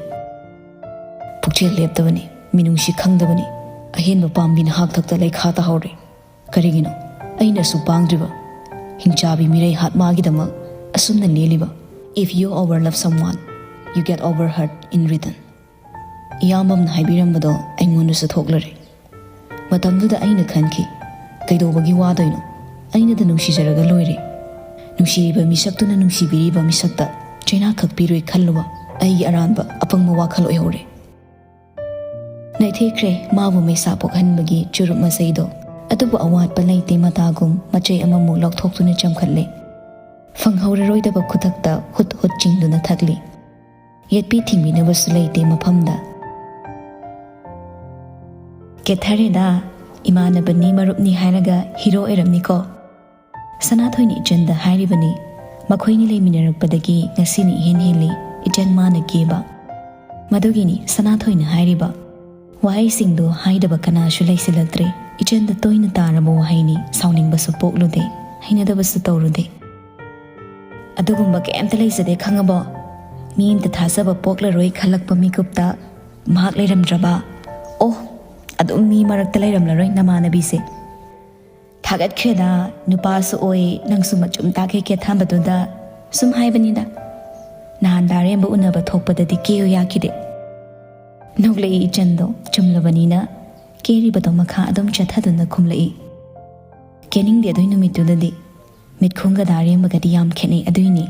ꯄꯨꯛꯆꯦꯜ ꯂꯦꯞꯇꯕꯅꯤ, ꯃꯤꯅꯨꯡꯁꯤ ꯈꯪꯗꯕꯅꯤ꯫ ꯑꯍꯦꯟꯕ ꯄꯥꯝꯕꯤꯅ ꯍꯥꯛꯊꯛꯇ ꯂꯩꯈꯥ ꯇꯥꯍꯧꯔꯦ꯫ ꯀꯔꯤꯒꯤꯅꯣ ꯑꯩꯅ ꯑꯁꯨꯛ ꯄꯥꯡꯗ꯭ꯔꯤꯕ? ꯍꯤꯡꯆꯥꯕꯤ ꯃꯤꯔꯩ ꯍꯥꯠꯃꯥꯒꯤꯗꯃꯛ ꯑꯁꯨꯝꯅ ꯂꯦꯜꯂꯤꯕ? If you overlove someone, you get overhurt in return. ꯏꯌꯥꯝꯕꯝꯅ ꯍꯥꯏꯕꯤꯔꯝꯕꯗꯣ ꯑꯩꯉꯣꯟꯗꯁꯨ ꯊꯣꯛꯂꯔꯦ꯫ ꯃꯇꯝꯗꯨꯗ ꯑꯩꯅ ꯈꯟꯈꯤ, "ꯀꯩꯗꯧꯕꯒꯤ ꯋꯥꯗꯣꯏꯅꯣ? ꯑꯩꯅꯗ ꯅꯨꯡꯁꯤꯖꯔꯒ ꯂꯣꯏꯔꯦ꯫" ꯅꯨꯡꯁꯤꯔꯤꯕ ꯃꯤꯁꯛꯇꯨꯅ ꯅꯨꯡꯁꯤꯕꯤꯔꯤꯕ ꯃꯤꯁꯛꯇ ꯆꯩꯅꯥ ꯈꯛꯄꯤꯔꯣꯏ ꯈꯜꯂꯨꯕ ꯑꯩꯒꯤ ꯑꯔꯥꯟꯕ ꯑꯄꯪꯕ ꯋꯥꯈꯜ ꯑꯣꯏꯍꯧꯔꯦ꯫ ꯅꯩꯊꯦꯛꯈ꯭ꯔꯦ ꯃꯥꯕꯨ ꯃꯩꯁꯥ ꯄꯣꯛꯍꯟꯕꯒꯤ ꯆꯨꯔꯨꯞ ꯃꯆꯩꯗꯣ꯫ ꯑꯗꯨꯕꯨ ꯑꯋꯥꯠꯄ ꯂꯩꯇꯦ, ꯃꯇꯥꯒꯨꯝ ꯃꯆꯩ ꯑꯃꯃꯨꯛ ꯂꯧꯊꯣꯛꯇꯨꯅ ꯆꯝꯈꯠꯂꯦ꯫ ꯐꯪꯍꯧꯔꯔꯣꯏꯗꯕ ꯈꯨꯗꯛꯇ ꯍꯨꯠ ꯍꯨꯠ ꯆꯤꯡꯗꯨꯅ ꯊꯛꯂꯤ꯫ ꯌꯦꯠꯄꯤ ꯊꯤꯡꯕꯤꯅꯕꯁꯨ ꯂꯩꯇꯦ ꯃꯐꯝꯗ꯫ "ꯀꯦꯊꯔꯦꯗ, ꯏꯃꯥꯟꯅꯕꯅꯤ ꯃꯔꯨꯞꯅꯤ ꯍꯥꯏꯔꯒ ꯍꯤꯔꯣ ꯑꯣꯏꯔꯝꯅꯤꯀꯣ?" ꯁꯅꯥꯊꯣꯏꯅ ꯏꯆꯟꯗ ꯍꯥꯏꯔꯤꯕꯅꯤ꯫ ꯃꯈꯣꯏꯅꯤ ꯂꯩꯃꯤꯟꯅꯔꯛꯄꯗꯒꯤ ꯉꯁꯤꯅ ꯏꯍꯦꯟ ꯍꯦꯜꯂꯤ ꯏꯆꯟ ꯃꯥꯅ ꯀꯦꯕ꯫ ꯃꯗꯨꯒꯤꯅꯤ ꯁꯅꯥꯊꯣꯏꯅ ꯍꯥꯏꯔꯤꯕ ꯋꯥꯍꯩꯁꯤꯡꯗꯨ ꯍꯥꯏꯗꯕ ꯀꯅꯥꯁꯨ ꯂꯩꯁꯤꯜꯂꯛꯇ꯭ꯔꯦ꯫ ꯏꯆꯟꯗ ꯇꯣꯏꯅ ꯇꯥꯔꯕ ꯋꯥꯍꯩꯅꯤ꯫ ꯁꯥꯎꯅꯤꯡꯕꯁꯨ ꯄꯣꯛꯂꯨꯗꯦ, ꯍꯩꯅꯗꯕꯁꯨ ꯇꯧꯔꯨꯗꯦ꯫ "ꯑꯗꯨꯒꯨꯝꯕ ꯀꯩꯝꯇ ꯂꯩꯖꯗꯦ, ꯈꯪꯉꯕꯣ? ꯃꯤ ꯑꯝꯇ ꯊꯥꯖꯕ ꯄꯣꯛꯂꯔꯣꯏ ꯈꯜꯂꯛꯄ ꯃꯤꯀꯨꯞꯇ ꯃꯍꯥꯛ ꯂꯩꯔꯝꯗ꯭ꯔꯕ? ꯑꯣ, ꯑꯗꯨꯝ ꯃꯤ ꯃꯔꯛꯇ ꯂꯩꯔꯝꯂꯔꯣꯏ ꯅꯃꯥꯟꯅꯕꯤꯁꯦ꯫" "ꯊꯥꯒꯠꯈ꯭ꯔꯦꯗ, ꯅꯨꯄꯥꯁꯨ ꯑꯣꯏ, ꯅꯪꯁꯨ ꯃꯆꯨꯝ ꯇꯥꯛꯈꯩ ꯀꯦꯊꯥꯟꯕꯗꯨꯗ ꯁꯨꯝ ꯍꯥꯏꯕꯅꯤꯗ꯫ ꯅꯍꯥꯟ ꯗꯥꯔꯦꯝꯕ ꯎꯅꯕ ꯊꯣꯛꯄꯗꯗꯤ ꯀꯦꯌꯨ ꯌꯥꯈꯤꯗꯦ꯫" ꯅꯣꯛꯂꯛꯏ ꯏꯆꯟꯗꯣ꯫ ꯆꯨꯝꯂꯕꯅꯤꯅ ꯀꯦꯔꯤꯕꯗꯣ ꯃꯈꯥ ꯑꯗꯨꯝ ꯆꯠꯊꯗꯨꯅ ꯈꯨꯝꯂꯛꯏ꯫ "ꯀꯦꯅꯤꯡꯗꯦ ꯑꯗꯨꯏ ꯅꯨꯃꯤꯠꯇꯨꯗꯗꯤ꯫ ꯃꯤꯠꯈꯨꯝꯒ ꯗꯥꯔꯦꯝꯕꯒꯗꯤ ꯌꯥꯝ ꯈꯦꯠꯅꯩ, ꯑꯗꯨꯏꯅꯤ꯫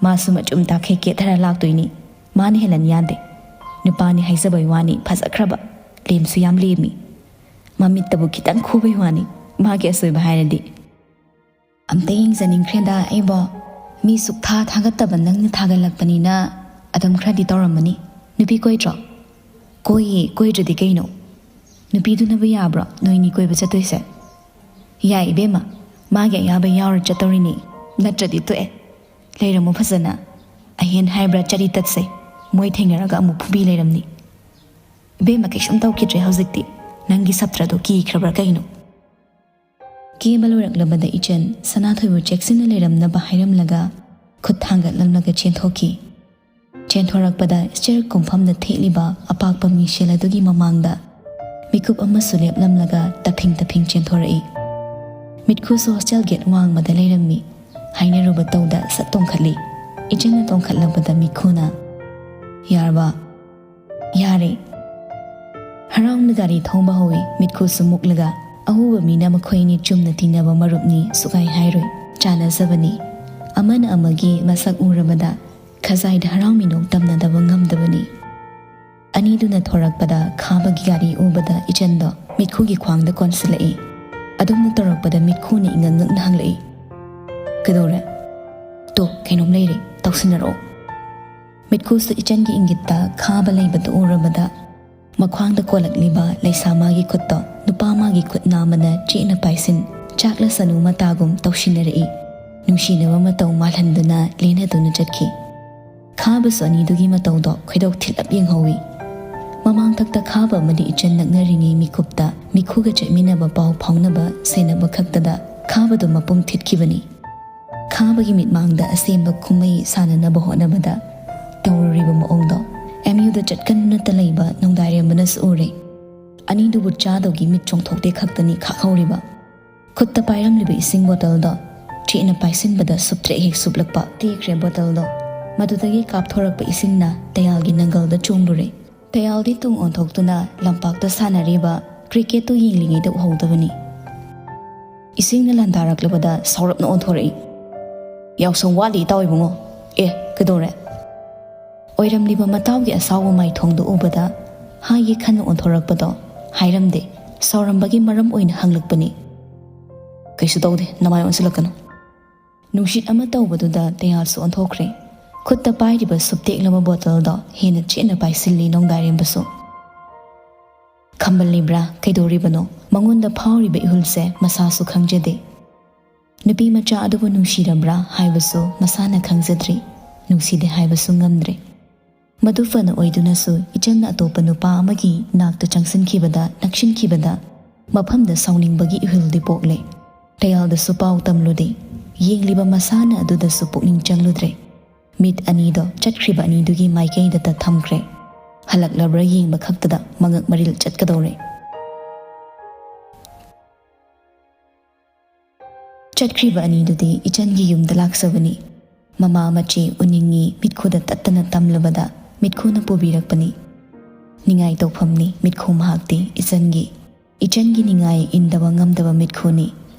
ꯃꯥꯁꯨ ꯃꯆꯨꯝ ꯇꯥꯈꯩ ꯀꯦꯊꯔ ꯂꯥꯛꯇꯣꯏꯅꯤ꯫ ꯃꯥꯅ ꯍꯦꯜꯍꯟ ꯌꯥꯗꯦ꯫ ꯅꯨꯄꯥꯅꯤ ꯍꯥꯏꯖꯕꯩ ꯋꯥꯅꯤ, ꯐꯖꯈ꯭ꯔꯕ, ꯂꯦꯝꯁꯨ ꯌꯥꯝ ꯂꯦꯝꯃꯤ꯫ ꯃꯃꯤꯠꯇꯕꯨ ꯈꯤꯇꯪ ꯈꯨꯕꯩ ꯋꯥꯅꯤ, ꯃꯥꯒꯤ ꯑꯁꯣꯏꯕ ꯍꯥꯏꯔꯗꯤ꯫ ꯑꯝꯇ ꯌꯦꯡꯖꯅꯤꯡꯈ꯭ꯔꯦꯗ ꯑꯩꯕꯣ꯫ ꯃꯤ ꯁꯨꯛꯊꯥ ꯊꯥꯒꯠꯇꯕ ꯅꯪꯅ ꯊꯥꯒꯠꯂꯛꯄꯅꯤꯅ ꯑꯗꯨꯝ ꯈꯔꯗꯤ ꯇꯧꯔꯝꯃꯅꯤ꯫ ꯅꯨꯄꯤ ꯀꯣꯏꯗ꯭ꯔꯣ? ꯀꯣꯏꯌꯦ, ꯀꯣꯏꯗ꯭ꯔꯗꯤ ꯀꯩꯅꯣ? ꯅꯨꯄꯤꯗꯨꯅꯕꯨ ꯌꯥꯕ꯭ꯔꯣ ꯅꯣꯏꯅꯤ ꯀꯣꯏꯕ ꯆꯠꯇꯣꯏꯁꯦ? ꯌꯥꯏ ꯏꯕꯦꯝꯃ, ꯃꯥꯒꯤ ꯑꯌꯥꯕ ꯌꯥꯎꯔ ꯆꯠꯇꯧꯔꯤꯅꯤ, ꯅꯠꯇ꯭ꯔꯗꯤ ꯇꯣꯛꯑꯦ꯫ ꯂꯩꯔꯝꯃꯨ ꯐꯖꯅ꯫ ꯑꯍꯦꯟ ꯍꯥꯏꯕ꯭ꯔꯥ ꯆꯔꯤ ꯇꯠꯁꯦ, ꯃꯣꯏ ꯊꯦꯡꯅꯔꯒ ꯑꯃꯨꯛ ꯐꯨꯕꯤ ꯂꯩꯔꯝꯅꯤ꯫ ꯏꯕꯦꯝꯃ, ꯀꯩꯁꯨꯝ ꯇꯧꯈꯤꯗ꯭ꯔꯦ ꯍꯧꯖꯤꯛꯇꯤ꯫ ꯅꯪꯒꯤ ꯁꯞꯇ꯭ꯔꯗꯣ ꯀꯤꯈ꯭ꯔꯕ꯭ꯔꯥ ꯀꯩꯅꯣ? ꯀꯦꯕ ꯂꯣꯏꯔꯛꯂꯕꯗ ꯏꯆꯟ ꯁꯅꯥꯊꯣꯏꯕꯨ ꯆꯦꯛꯁꯤꯟꯅ ꯂꯩꯔꯝꯅꯕ ꯍꯥꯏꯔꯝꯂꯒ ꯈꯨꯠ ꯊꯥꯡꯒꯠꯂꯝꯂꯒ ꯆꯦꯟꯊꯣꯛꯈꯤ꯫ ꯆꯦꯟꯊꯣꯔꯛꯄꯗ ꯁ꯭ꯇꯦꯌꯔ ꯀꯨꯝꯐꯝꯗ ꯊꯦꯠꯂꯤꯕ ꯑꯄꯥꯛꯄ ꯃꯤꯡꯁꯦꯜ ꯑꯗꯨꯒꯤ ꯃꯃꯥꯡꯗ ꯃꯤꯀꯨꯞ ꯑꯃꯁꯨ ꯂꯦꯞꯂꯝꯂꯒ ꯇꯞꯐꯤꯡ ꯇꯞꯐꯤꯡ ꯆꯦꯟꯊꯣꯔꯛꯏ꯫ ꯃꯤꯠꯈꯨꯁꯨ ꯍꯣꯁꯇꯦꯜ ꯒꯦꯠ ꯋꯥꯡꯃꯗ ꯂꯩꯔꯝꯃꯤ꯫ ꯍꯥꯏꯅꯔꯨꯕ ꯇꯧꯗ ꯁꯠ ꯇꯣꯡꯈꯠꯂꯤ꯫ ꯏꯆꯟꯅ ꯇꯣꯡꯈꯠꯂꯛꯄꯗ ꯃꯤꯈꯨꯅ, "ꯌꯥꯔꯕ?" "ꯌꯥꯔꯦ꯫" ꯍꯔꯥꯎꯅ ꯒꯥꯔꯤ ꯊꯧꯕ ꯍꯧꯏ, ꯃꯤꯠꯈꯨꯁꯨ ꯃꯨꯛꯂꯒ꯫ ꯑꯎꯕ ꯃꯤꯅ ꯃꯈꯣꯏꯅꯤ ꯆꯨꯝꯅ ꯇꯤꯟꯅꯕ ꯃꯔꯨꯞꯅꯤ ꯁꯨꯛꯍꯥꯏ ꯍꯥꯏꯔꯣꯏ꯫ ꯆꯥꯟꯅꯖꯕꯅꯤ꯫ ꯑꯃꯅ ꯑꯃꯒꯤ ꯃꯁꯛ ꯎꯔꯕꯗ ꯈꯖꯥꯏꯗ ꯍꯔꯥꯎ ꯃꯤꯅꯣꯛ ꯇꯝꯅꯗꯕ ꯉꯝꯗꯕꯅꯤ꯫ ꯑꯅꯤꯗꯨꯅ ꯊꯣꯔꯛꯄꯗ ꯈꯥꯕꯒꯤ ꯒꯥꯔꯤ ꯎꯕꯗ ꯏꯆꯟꯗꯣ ꯃꯤꯠꯈꯨꯒꯤ ꯈ꯭ꯋꯥꯡꯗ ꯀꯣꯟꯁꯤꯜꯂꯛꯏ꯫ ꯑꯗꯨꯝꯅ ꯇꯧꯔꯛꯄꯗ ꯃꯤꯠꯈꯨꯅ ꯏꯉꯛ ꯉꯛꯅ ꯍꯪꯂꯛꯏ, "ꯀꯩꯗꯧꯔꯦ?" "ꯇꯣ, ꯀꯩꯅꯣꯝ ꯂꯩꯔꯦ, ꯇꯧꯁꯤꯟꯅꯔꯛꯑꯣ꯫" ꯃꯤꯠꯈꯨꯁꯨ ꯏꯆꯟꯒꯤ ꯏꯪꯒꯤꯠꯇ ꯈꯥꯕ ꯂꯩꯕꯗꯨ ꯎꯔꯕꯗ ꯃꯈ꯭ꯋꯥꯡꯗ ꯀꯣꯜꯂꯛꯂꯤꯕ ꯂꯩꯁꯥ ꯃꯥꯒꯤ ꯈꯨꯠꯇꯣ ꯅꯨꯄꯥ ꯃꯥꯒꯤ ꯈꯨꯠ ꯅꯥꯝꯃꯅ ꯆꯦꯠꯅ ꯄꯥꯏꯁꯤꯟ, ꯆꯥꯛꯂꯁꯅꯨ ꯃꯇꯥꯒꯨꯝ ꯇꯧꯁꯤꯟꯅꯔꯛꯏ꯫ ꯅꯨꯡꯁꯤꯅꯕ ꯃꯇꯧ ꯃꯥꯜꯍꯟꯗꯨꯅ ꯂꯦꯟꯅꯗꯨꯅ ꯆꯠꯈꯤ꯫ ꯈꯥꯕꯁꯨ ꯑꯅꯤꯗꯨꯒꯤ ꯃꯇꯧꯗꯣ ꯈꯣꯏꯗꯧ ꯊꯤꯜꯂꯞ ꯌꯦꯡꯍꯧꯏ꯫ ꯃꯃꯥꯡꯊꯛꯇ ꯈꯥꯕ ꯑꯃꯗꯤ ꯏꯆꯟ ꯅꯛꯅꯔꯤꯉꯩ ꯃꯤꯀꯨꯞꯇ ꯃꯤꯈꯨꯒ ꯆꯠꯃꯤꯟꯅꯕ ꯄꯥꯎ ꯐꯥꯎꯅꯕ ꯁꯦꯟꯅꯕ ꯈꯛꯇꯗ ꯈꯥꯕꯗꯨ ꯃꯄꯨꯝ ꯊꯤꯠꯈꯤꯕꯅꯤ꯫ ꯈꯥꯕꯒꯤ ꯃꯤꯠꯃꯥꯡꯗ ꯑꯁꯦꯝꯕ ꯀꯨꯝꯍꯩ ꯁꯥꯟꯅꯅꯕ ꯍꯣꯠꯅꯕꯗ ꯇꯧꯔꯨꯔꯤꯕ ꯃꯑꯣꯡꯗꯣ ꯑꯦꯝ ꯌꯨꯗ ꯆꯠꯀꯟꯅꯇ ꯂꯩꯕ ꯅꯣꯡꯗꯥꯏꯔꯦꯝꯕꯅꯁꯨ ꯎꯔꯦ꯫ ꯑꯅꯤꯗꯨꯕꯨ ꯆꯥꯗꯧꯒꯤ ꯃꯤꯠ ꯆꯣꯡꯊꯣꯛꯇꯦ ꯈꯛꯇꯅꯤ ꯈꯥꯛꯍꯧꯔꯤꯕ꯫ ꯈꯨꯠꯇ ꯄꯥꯏꯔꯝꯂꯤꯕ ꯏꯁꯤꯡ ꯕꯣꯇꯜꯗꯣ ꯆꯦꯠꯅ ꯄꯥꯏꯁꯤꯟꯕꯗ ꯁꯨꯞꯇ꯭ꯔꯦꯛ ꯍꯦꯛ ꯁꯨꯞꯂꯛꯄ꯫ ꯇꯦꯛꯈ꯭ꯔꯦ ꯕꯣꯇꯜꯗꯣ꯫ ꯃꯗꯨꯗꯒꯤ ꯀꯥꯞꯊꯣꯔꯛꯄ ꯏꯁꯤꯡꯅ ꯇꯌꯥꯜꯒꯤ ꯅꯪꯒꯜꯗ ꯆꯣꯡꯂꯨꯔꯦ꯫ ꯇꯌꯥꯜꯗꯤ ꯇꯨꯡ ꯑꯣꯟꯊꯣꯛꯇꯨꯅ ꯂꯝꯄꯥꯛꯇ ꯁꯥꯟꯅꯔꯤꯕ ꯀ꯭ꯔꯤꯀꯦꯠꯇꯨ ꯌꯦꯡꯂꯤꯉꯩꯗ ꯎꯍꯧꯗꯕꯅꯤ꯫ ꯏꯁꯤꯡꯅ ꯂꯥꯟꯗꯥꯔꯛꯂꯕꯗ ꯁꯥꯎꯔꯞꯅ ꯑꯣꯟꯊꯣꯔꯛꯏ꯫ "ꯌꯥꯎꯁꯪ ꯋꯥꯠꯂꯤ, ꯏꯇꯥꯎ ꯏꯕꯨꯡꯉꯣ꯫ ꯑꯦ, ꯀꯩꯗꯧꯔꯦ?" ꯑꯣꯏꯔꯝꯂꯤꯕ ꯃꯇꯥꯎꯒꯤ ꯑꯁꯥꯎꯕ ꯃꯥꯏꯊꯣꯡꯗꯨ ꯎꯕꯗ ꯍꯥꯏꯒꯦ ꯈꯟꯅ ꯑꯣꯟꯊꯣꯔꯛꯄꯗꯣ ꯍꯥꯏꯔꯝꯗꯦ꯫ ꯁꯥꯎꯔꯝꯕꯒꯤ ꯃꯔꯝ ꯑꯣꯏꯅ ꯍꯪꯂꯛꯄꯅꯤ꯫ "ꯀꯩꯁꯨ ꯇꯧꯗꯦ, ꯅꯃꯥꯏ ꯑꯣꯟꯁꯤꯜꯂꯛꯀꯅꯨ꯫" ꯅꯨꯡꯁꯤꯠ ꯑꯃ ꯇꯧꯕꯗꯨꯗ ꯇꯌꯥꯜꯁꯨ ꯑꯣꯟꯊꯣꯛꯈ꯭ꯔꯦ꯫ ꯈꯨꯠꯇ ꯄꯥꯏꯔꯤꯕ ꯁꯨꯞꯇꯦꯛꯂꯕ ꯕꯣꯇꯜꯗꯣ ꯍꯦꯟꯅ ꯆꯦꯠꯅ ꯄꯥꯏꯁꯤꯜꯂꯤ ꯅꯣꯡꯗꯥꯏꯔꯦꯝꯕꯁꯨ꯫ ꯈꯝꯕꯜꯂꯤꯕ꯭ꯔꯥ ꯀꯩꯗꯧꯔꯤꯕꯅꯣ? ꯃꯉꯣꯟꯗ ꯐꯥꯎꯔꯤꯕ ꯏꯍꯨꯜꯁꯦ ꯃꯁꯥꯁꯨ ꯈꯪꯖꯗꯦ꯫ ꯅꯨꯄꯤ ꯃꯆꯥ ꯑꯗꯨꯕꯨ ꯅꯨꯡꯁꯤꯔꯕ꯭ꯔꯥ ꯍꯥꯏꯕꯁꯨ ꯃꯁꯥꯅ ꯈꯪꯖꯗ꯭ꯔꯤ꯫ ꯅꯨꯡꯁꯤꯗꯦ ꯍꯥꯏꯕꯁꯨ ꯉꯝꯗ꯭ꯔꯦ꯫ ꯃꯗꯨ ꯐꯅ ꯑꯣꯏꯗꯨꯅꯁꯨ ꯏꯆꯟꯅ ꯑꯇꯣꯞꯄ ꯅꯨꯄꯥ ꯑꯃꯒꯤ ꯅꯥꯛꯇ ꯆꯪꯁꯤꯟꯈꯤꯕꯗ, ꯅꯛꯁꯤꯟꯈꯤꯕꯗ ꯃꯐꯝꯗ ꯁꯥꯎꯅꯤꯡꯕꯒꯤ ꯏꯍꯨꯜꯗꯤ ꯄꯣꯛꯂꯦ꯫ ꯇꯌꯥꯜꯗꯁꯨ ꯄꯥꯎ ꯇꯝꯂꯨꯗꯦ꯫ ꯌꯦꯡꯂꯤꯕ ꯃꯁꯥꯅ ꯑꯗꯨꯗꯁꯨ ꯄꯨꯛꯅꯤꯡ ꯆꯪꯂꯨꯗ꯭ꯔꯦ꯫ ꯃꯤꯠ ꯑꯅꯤꯗꯣ ꯆꯠꯈ꯭ꯔꯤꯕ ꯑꯅꯤꯗꯨꯒꯤ ꯃꯥꯏꯀꯩꯗꯇ ꯊꯝꯈ꯭ꯔꯦ꯫ ꯍꯜꯂꯛꯂꯕ꯭ꯔꯥ ꯌꯦꯡꯕ ꯈꯛꯇꯗ ꯃꯉꯛ ꯃꯔꯤꯜ ꯆꯠꯀꯗꯧꯔꯦ꯫ ꯆꯠꯈ꯭ꯔꯤꯕ ꯑꯅꯤꯗꯨꯗꯤ ꯏꯆꯟꯒꯤ ꯌꯨꯝꯗ ꯂꯥꯛꯆꯕꯅꯤ꯫ ꯃꯃꯥ ꯃꯆꯦ ꯎꯅꯤꯡꯉꯤ ꯃꯤꯠꯈꯨꯗ ꯇꯠꯇꯅ ꯇꯝꯂꯕꯗ ꯃꯤꯠꯈꯨꯅ ꯄꯨꯕꯤꯔꯛꯄꯅꯤ꯫ ꯅꯤꯡꯉꯥꯏ ꯇꯧꯐꯝꯅꯤ ꯃꯤꯠꯈꯨ ꯃꯍꯥꯛꯇꯤ ꯏꯆꯟꯒꯤ꯫ ꯏꯆꯟꯒꯤ ꯅꯤꯡꯉꯥꯏ ꯏꯟꯗꯕ ꯉꯝꯗꯕ ꯃꯤꯠꯈꯨꯅꯤ꯫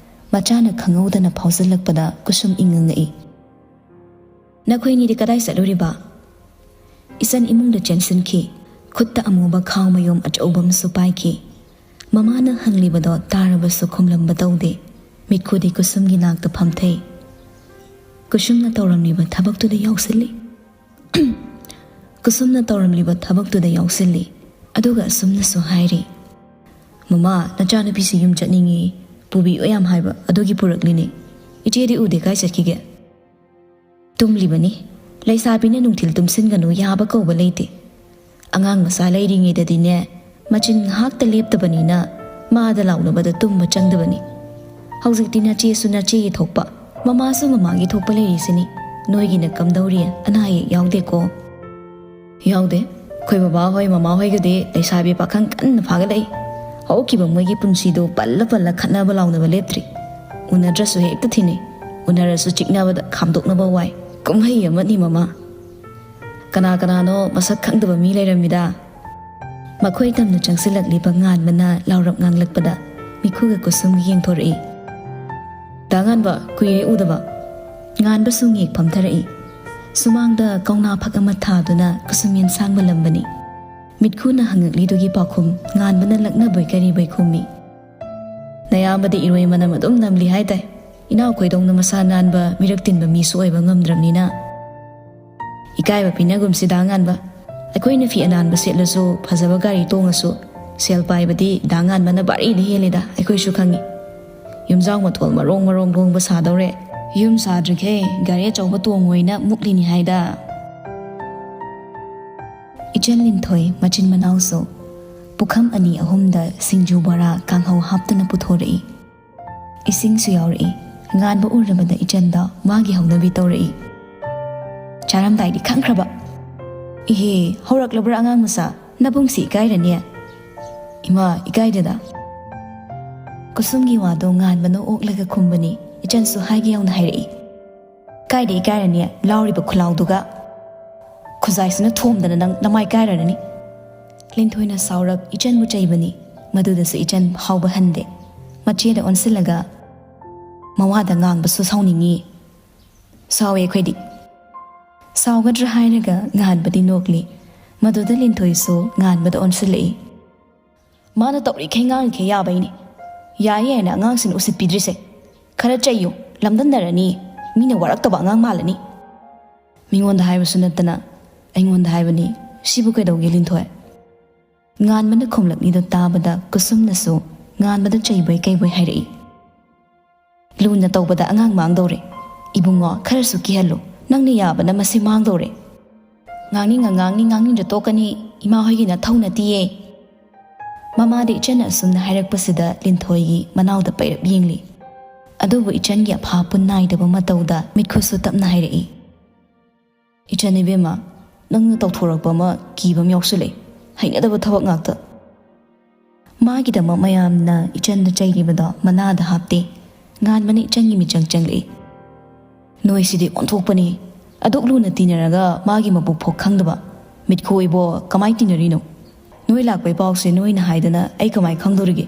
ꯃꯆꯥꯅ ꯈꯪꯍꯧꯗꯅ ꯐꯥꯎꯖꯤꯜꯂꯛꯄꯗ ꯀꯨꯁꯨꯝ ꯏꯪꯉꯪꯉꯛꯏ꯫ "ꯅꯈꯣꯏꯅꯤꯗꯤ ꯀꯗꯥꯏ ꯆꯠꯂꯨꯔꯤꯕ?" ꯏꯆꯟ ꯏꯃꯨꯡꯗ ꯆꯦꯟꯁꯤꯟꯈꯤ꯫ ꯈꯨꯠꯇ ꯑꯃꯨꯕ ꯈꯥꯎ ꯃꯌꯣꯝ ꯑꯆꯧꯕ ꯑꯃꯁꯨ ꯄꯥꯏꯈꯤ꯫ ꯃꯃꯥꯅ ꯍꯪꯂꯤꯕꯗꯣ ꯇꯥꯔꯕꯁꯨ ꯈꯨꯝꯂꯝꯕ ꯇꯧꯗꯦ꯫ ꯃꯤꯠꯈꯨꯗꯤ ꯀꯨꯁꯨꯝꯒꯤ ꯅꯥꯛꯇ ꯐꯝꯊꯩ꯫ ꯀꯨꯁꯨꯝꯅ ꯇꯧꯔꯝꯂꯤꯕ ꯊꯕꯛꯇꯨꯗ ꯌꯥꯎꯁꯤꯜꯂꯤ꯫ ꯀꯨꯁꯨꯝꯅ ꯇꯧꯔꯝꯂꯤꯕ ꯊꯕꯛꯇꯨꯗ ꯌꯥꯎꯁꯤꯜꯂꯤ꯫ ꯑꯗꯨꯒ ꯑꯁꯨꯝꯅꯁꯨ ꯍꯥꯏꯔꯤ, "ꯃꯃꯥ, ꯅꯆꯥꯅꯨꯄꯤꯁꯤ ꯌꯨꯝ ꯆꯠꯅꯤꯡꯉꯤ, ꯄꯨꯕꯤꯌꯨ ꯌꯥꯝ ꯍꯥꯏꯕ ꯑꯗꯨꯒꯤ ꯄꯨꯔꯛꯂꯤꯅꯤ꯫ ꯏꯆꯦꯗꯤ ꯎꯗꯦ, ꯀꯥꯏ ꯆꯠꯈꯤꯒꯦ?" "ꯇꯨꯝꯂꯤꯕꯅꯤ꯫ ꯂꯩꯁꯥꯕꯤꯅ ꯅꯨꯡꯊꯤꯜ ꯇꯨꯝꯁꯤꯟꯒꯅꯨ ꯌꯥꯕ ꯀꯧꯕ ꯂꯩꯇꯦ꯫ ꯑꯉꯥꯡ ꯃꯆꯥ ꯂꯩꯔꯤꯉꯩꯗꯗꯤꯅꯦ, ꯃꯆꯤꯟ ꯉꯥꯏꯍꯥꯛꯇ ꯂꯦꯞꯇꯕꯅꯤꯅ ꯃꯥꯗ ꯂꯥꯎꯅꯕꯗ ꯇꯨꯝꯕ ꯆꯪꯗꯕꯅꯤ꯫ ꯍꯧꯖꯤꯛꯇꯤ ꯅꯆꯦꯁꯨ ꯅꯆꯦꯒꯤ ꯊꯣꯛꯄ, ꯃꯃꯥꯁꯨ ꯃꯃꯥꯒꯤ ꯊꯣꯛꯄ ꯂꯩꯔꯤꯁꯤꯅꯤ꯫ ꯅꯣꯏꯒꯤꯅ ꯀꯝꯗꯧꯔꯤ? ꯑꯅꯥ ꯑꯌꯦꯛ ꯌꯥꯎꯗꯦꯀꯣ?" "ꯌꯥꯎꯗꯦ꯫ ꯑꯩꯈꯣꯏ ꯕꯕꯥ ꯍꯣꯏ, ꯃꯃꯥ ꯍꯣꯏꯒꯗꯤ ꯂꯩꯁꯥꯕꯤ ꯄꯥꯈꯪ ꯀꯟꯅ ꯐꯥꯒꯠꯂꯛꯏ꯫ ꯍꯧꯈꯤꯕ ꯃꯣꯏꯒꯤ ꯄꯨꯟꯁꯤꯗꯣ ꯄꯜꯂ ꯄꯜꯂ ꯈꯠꯅꯕ ꯂꯥꯎꯅꯕ ꯂꯦꯞꯇ꯭ꯔꯤ꯫ ꯎꯅꯗ꯭ꯔꯁꯨ ꯍꯦꯛꯇ ꯊꯤꯅꯩ꯫ ꯎꯅꯔꯁꯨ ꯆꯤꯛꯅꯕꯗ ꯈꯥꯝꯗꯣꯛꯅꯕ ꯋꯥꯏ꯫ ꯀꯨꯝꯍꯩ ꯑꯃꯅꯤ, ꯃꯃꯥ꯫ ꯀꯅꯥ ꯀꯅꯥꯅꯣ ꯃꯁꯛ ꯈꯪꯗꯕ ꯃꯤ ꯂꯩꯔꯝꯃꯤꯗ?" ꯃꯈꯣꯏ ꯇꯝꯅ ꯆꯪꯁꯤꯜꯂꯛꯂꯤꯕ ꯉꯥꯟꯕꯅ ꯂꯥꯎꯔꯞ ꯉꯥꯡꯂꯛꯄꯗ ꯃꯤꯈꯨꯒ ꯀꯨꯁꯨꯝꯒ ꯌꯦꯡꯊꯣꯔꯛꯏ꯫ "ꯗꯥ ꯉꯥꯟꯕ, ꯀꯨꯏꯔꯦ ꯎꯗꯕ꯫" ꯉꯥꯟꯕꯁꯨ ꯉꯦꯛ ꯐꯝꯊꯔꯛꯏ꯫ ꯁꯨꯃꯥꯡꯗ ꯀꯧꯅꯥ ꯐꯛ ꯑꯃ ꯊꯥꯗꯨꯅ ꯀꯁꯨꯝ ꯌꯦꯟꯁꯥꯡ ꯃꯜꯂꯝꯕꯅꯤ꯫ ꯃꯤꯠꯈꯨꯅ ꯍꯪꯉꯛꯂꯤꯗꯨꯒꯤ ꯄꯥꯎꯈꯨꯝ ꯉꯥꯟꯕꯅ ꯂꯛꯅꯕꯣꯏ ꯀꯔꯤꯕꯣꯏ ꯈꯨꯝꯃꯤ꯫ "ꯅꯌꯥꯝꯕꯗꯤ ꯏꯔꯣꯏ ꯃꯅꯝ ꯑꯗꯨꯝ ꯅꯝꯂꯤ ꯍꯥꯏ ꯇꯥꯏ꯫ ꯏꯅꯥꯎꯈꯣꯏꯗꯧꯅ ꯃꯁꯥ ꯅꯥꯟꯕ, ꯃꯤꯔꯛ ꯇꯤꯟꯕ ꯃꯤꯁꯨ ꯑꯣꯏꯕ ꯉꯝꯗ꯭ꯔꯕꯅꯤꯅ꯫" "ꯏꯀꯥꯏꯕ ꯄꯤꯅꯒꯨꯝꯁꯤ ꯗꯥ ꯉꯥꯟꯕ꯫ ꯑꯩꯈꯣꯏꯅ ꯐꯤ ꯑꯅꯥꯟꯕ ꯁꯦꯠꯂꯁꯨ, ꯐꯖꯕ ꯒꯥꯔꯤ ꯇꯣꯡꯉꯁꯨ, ꯁꯦꯜ ꯄꯥꯏꯕꯗꯤ ꯗꯥ ꯉꯥꯟꯕꯅ ꯚꯥꯔꯤꯗ ꯍꯦꯜꯂꯤꯗ, ꯑꯩꯈꯣꯏꯁꯨ ꯈꯪꯉꯤ꯫ ꯌꯨꯝꯖꯥꯎ ꯃꯊꯣꯜ ꯃꯔꯣꯡ ꯃꯔꯣꯡ ꯂꯣꯡꯕ ꯁꯥꯗꯧꯔꯦ꯫ ꯌꯨꯝ ꯁꯥꯗ꯭ꯔꯤꯈꯩ ꯒꯥꯔꯤ ꯑꯆꯧꯕ ꯇꯣꯡꯉꯣꯏꯅ ꯃꯨꯛꯂꯤꯅꯤ ꯍꯥꯏꯗ꯫" ꯏꯆꯟ ꯂꯤꯟꯊꯣꯏ ꯃꯆꯤꯟ ꯃꯅꯥꯎꯁꯨ ꯄꯨꯈꯝ ꯑꯅꯤ ꯑꯍꯨꯝꯗ ꯁꯤꯡꯖꯨ, ꯕꯣꯔꯥ, ꯀꯥꯡꯍꯧ ꯍꯥꯞꯇꯨꯅ ꯄꯨꯊꯣꯔꯛꯏ꯫ ꯏꯁꯤꯡꯁꯨ ꯌꯥꯎꯔꯛꯏ꯫ ꯉꯥꯟꯕ ꯎꯔꯕꯗ ꯏꯆꯟꯗ ꯃꯥꯒꯤ ꯍꯧꯅꯕꯤ ꯇꯧꯔꯛꯏ꯫ "ꯆꯥꯔꯝꯗꯥꯏꯗꯤ ꯈꯪꯈ꯭ꯔꯕ?" "ꯏꯍꯦ, ꯍꯧꯔꯛꯂꯕ꯭ꯔꯥ ꯑꯉꯥꯡ ꯃꯆꯥ? ꯅꯕꯨꯡꯁꯤ ꯏꯀꯥꯏꯔꯅꯤ꯫" "ꯏꯃꯥ, ꯏꯀꯥꯏꯗꯦꯗ꯫" ꯀꯨꯁꯨꯝꯒꯤ ꯋꯥꯗꯣ ꯉꯥꯟꯕꯅ ꯑꯣꯛꯂꯒ ꯈꯨꯝꯕꯅꯤ꯫ ꯏꯆꯟꯁꯨ ꯍꯥꯏꯒꯦ ꯌꯥꯎꯅ ꯍꯥꯏꯔꯛꯏ꯫ "ꯀꯥꯏꯗ ꯏꯀꯥꯏꯔꯅꯤ, ꯂꯥꯎꯔꯤꯕ ꯈꯨꯂꯥꯎꯗꯨꯒ? ꯈꯨꯖꯥꯏꯁꯤꯅ ꯊꯣꯝꯗꯅ ꯅꯪ ꯅꯃꯥꯏ ꯀꯥꯏꯔꯔꯅꯤ꯫" ꯂꯤꯟꯊꯣꯏꯅ ꯁꯥꯎꯔꯞ ꯏꯆꯟꯕꯨ ꯆꯩꯕꯅꯤ꯫ ꯃꯗꯨꯗꯁꯨ ꯏꯆꯟ ꯍꯥꯎꯕ ꯍꯟꯗꯦ꯫ ꯃꯆꯦꯗ ꯑꯣꯟꯁꯤꯜꯂꯒ, "ꯃꯋꯥꯗ ꯉꯥꯡꯕꯁꯨ ꯁꯥꯎꯅꯤꯡꯉꯤ꯫" "ꯁꯥꯎꯋꯦ ꯑꯩꯈꯣꯏꯗꯤ꯫" ꯁꯥꯎꯒꯗ꯭ꯔꯥ ꯍꯥꯏꯔꯒ ꯉꯥꯟꯕꯗꯤ ꯅꯣꯛꯂꯤ꯫ ꯃꯗꯨꯗ ꯂꯤꯟꯊꯣꯏꯁꯨ ꯉꯥꯟꯕꯗ ꯑꯣꯟꯁꯤꯜꯂꯛꯏ꯫ "ꯃꯥꯅ ꯇꯧꯔꯤꯈꯩ ꯉꯥꯡꯉꯤꯈꯩ ꯌꯥꯕꯩꯅꯤ꯫ ꯌꯥꯏ ꯍꯥꯏꯅ ꯑꯉꯥꯡꯁꯤꯡ ꯎꯁꯤꯠꯄꯤꯗ꯭ꯔꯤꯁꯦ꯫ ꯈꯔ ꯆꯩꯌꯨ, ꯂꯝꯗꯝꯅꯔꯅꯤ꯫ ꯃꯤꯅ ꯋꯥꯔꯛꯇꯕ ꯑꯉꯥꯡ ꯃꯥꯜꯂꯅꯤ꯫" "ꯃꯤꯉꯣꯟꯗ ꯍꯥꯏꯕꯁꯨ ꯅꯠꯇꯅ ꯑꯩꯉꯣꯟꯗ ꯍꯥꯏꯕꯅꯤ꯫ ꯁꯤꯕꯨ ꯀꯩꯗꯧꯒꯦ ꯂꯤꯟꯊꯣꯏ?" ꯉꯥꯟꯕꯅ ꯈꯨꯝꯂꯛꯂꯤꯗꯨ ꯇꯥꯕꯗ ꯀꯨꯁꯨꯝꯅꯁꯨ ꯉꯥꯟꯕꯗ ꯆꯩꯕꯣꯏ ꯀꯩꯕꯣꯏ ꯍꯥꯏꯔꯛꯏ꯫ "ꯂꯨꯅ ꯇꯧꯕꯗ ꯑꯉꯥꯡ ꯃꯥꯡꯗꯧꯔꯦ꯫ ꯏꯕꯨꯡꯉꯣ, ꯈꯔꯁꯨ ꯀꯤꯍꯜꯂꯨ꯫ ꯅꯪꯅ ꯌꯥꯕꯅ ꯃꯁꯤ ꯃꯥꯡꯗꯧꯔꯦ꯫" "ꯉꯥꯡꯅꯤꯡꯉ ꯉꯥꯡꯅꯤ, ꯉꯥꯡꯅꯤꯡꯗ ꯇꯣꯛꯀꯅꯤ꯫ ꯏꯃꯥ ꯍꯣꯏꯒꯤ ꯅꯊꯧ ꯅꯠꯇꯤꯌꯦ꯫" ꯃꯃꯥꯗ ꯏꯆꯟꯅ ꯑꯁꯨꯝꯅ ꯍꯥꯏꯔꯛꯄꯁꯤꯗ ꯂꯤꯟꯊꯣꯏꯒꯤ ꯃꯅꯥꯎꯗ ꯄꯩꯔꯞ ꯌꯦꯡꯂꯤ꯫ ꯑꯗꯨꯕꯨ ꯏꯆꯟꯒꯤ ꯑꯐꯥ ꯄꯨꯟ ꯅꯥꯏꯗꯕ ꯃꯇꯧꯗ ꯃꯤꯠꯈꯨꯁꯨ ꯇꯞꯅ ꯍꯥꯏꯔꯛꯏ꯫ "ꯏꯆꯟ ꯏꯕꯦꯝꯃ, ꯅꯪꯅ ꯇꯧꯊꯣꯔꯛꯄ ꯑꯃ ꯀꯤꯕ ꯑꯃ ꯌꯥꯎꯁꯤꯜꯂꯛꯏ꯫ ꯍꯩꯅꯗꯕ ꯊꯕꯛ ꯉꯥꯛꯇ꯫" ꯃꯥꯒꯤꯗꯃꯛ ꯃꯌꯥꯝꯅ ꯏꯆꯟꯗ ꯆꯩꯔꯤꯕꯗꯣ ꯃꯅꯥꯗ ꯍꯥꯞꯇꯦ꯫ ꯉꯥꯟꯕꯅ ꯏꯆꯟꯒꯤ ꯃꯤꯆꯪ ꯆꯪꯂꯛꯏ꯫ "ꯅꯣꯏꯁꯤꯗꯤ ꯑꯣꯟꯊꯣꯛꯄꯅꯤ꯫ ꯑꯗꯨꯛ ꯂꯨꯅ ꯇꯤꯟꯅꯔꯒ ꯃꯥꯒꯤ ꯃꯕꯨꯛ ꯐꯥꯎ ꯈꯪꯗꯕ꯫ ꯃꯤꯠꯈꯨ ꯏꯕꯣ, ꯀꯃꯥꯏ ꯇꯤꯟꯅꯔꯤꯅꯣ? ꯅꯣꯏ ꯂꯥꯛꯄꯩ ꯄꯥꯎꯁꯦ ꯅꯣꯏꯅ ꯍꯥꯏꯗꯅ ꯑꯩ ꯀꯃꯥꯏ ꯈꯪꯗꯣꯔꯤꯒꯦ?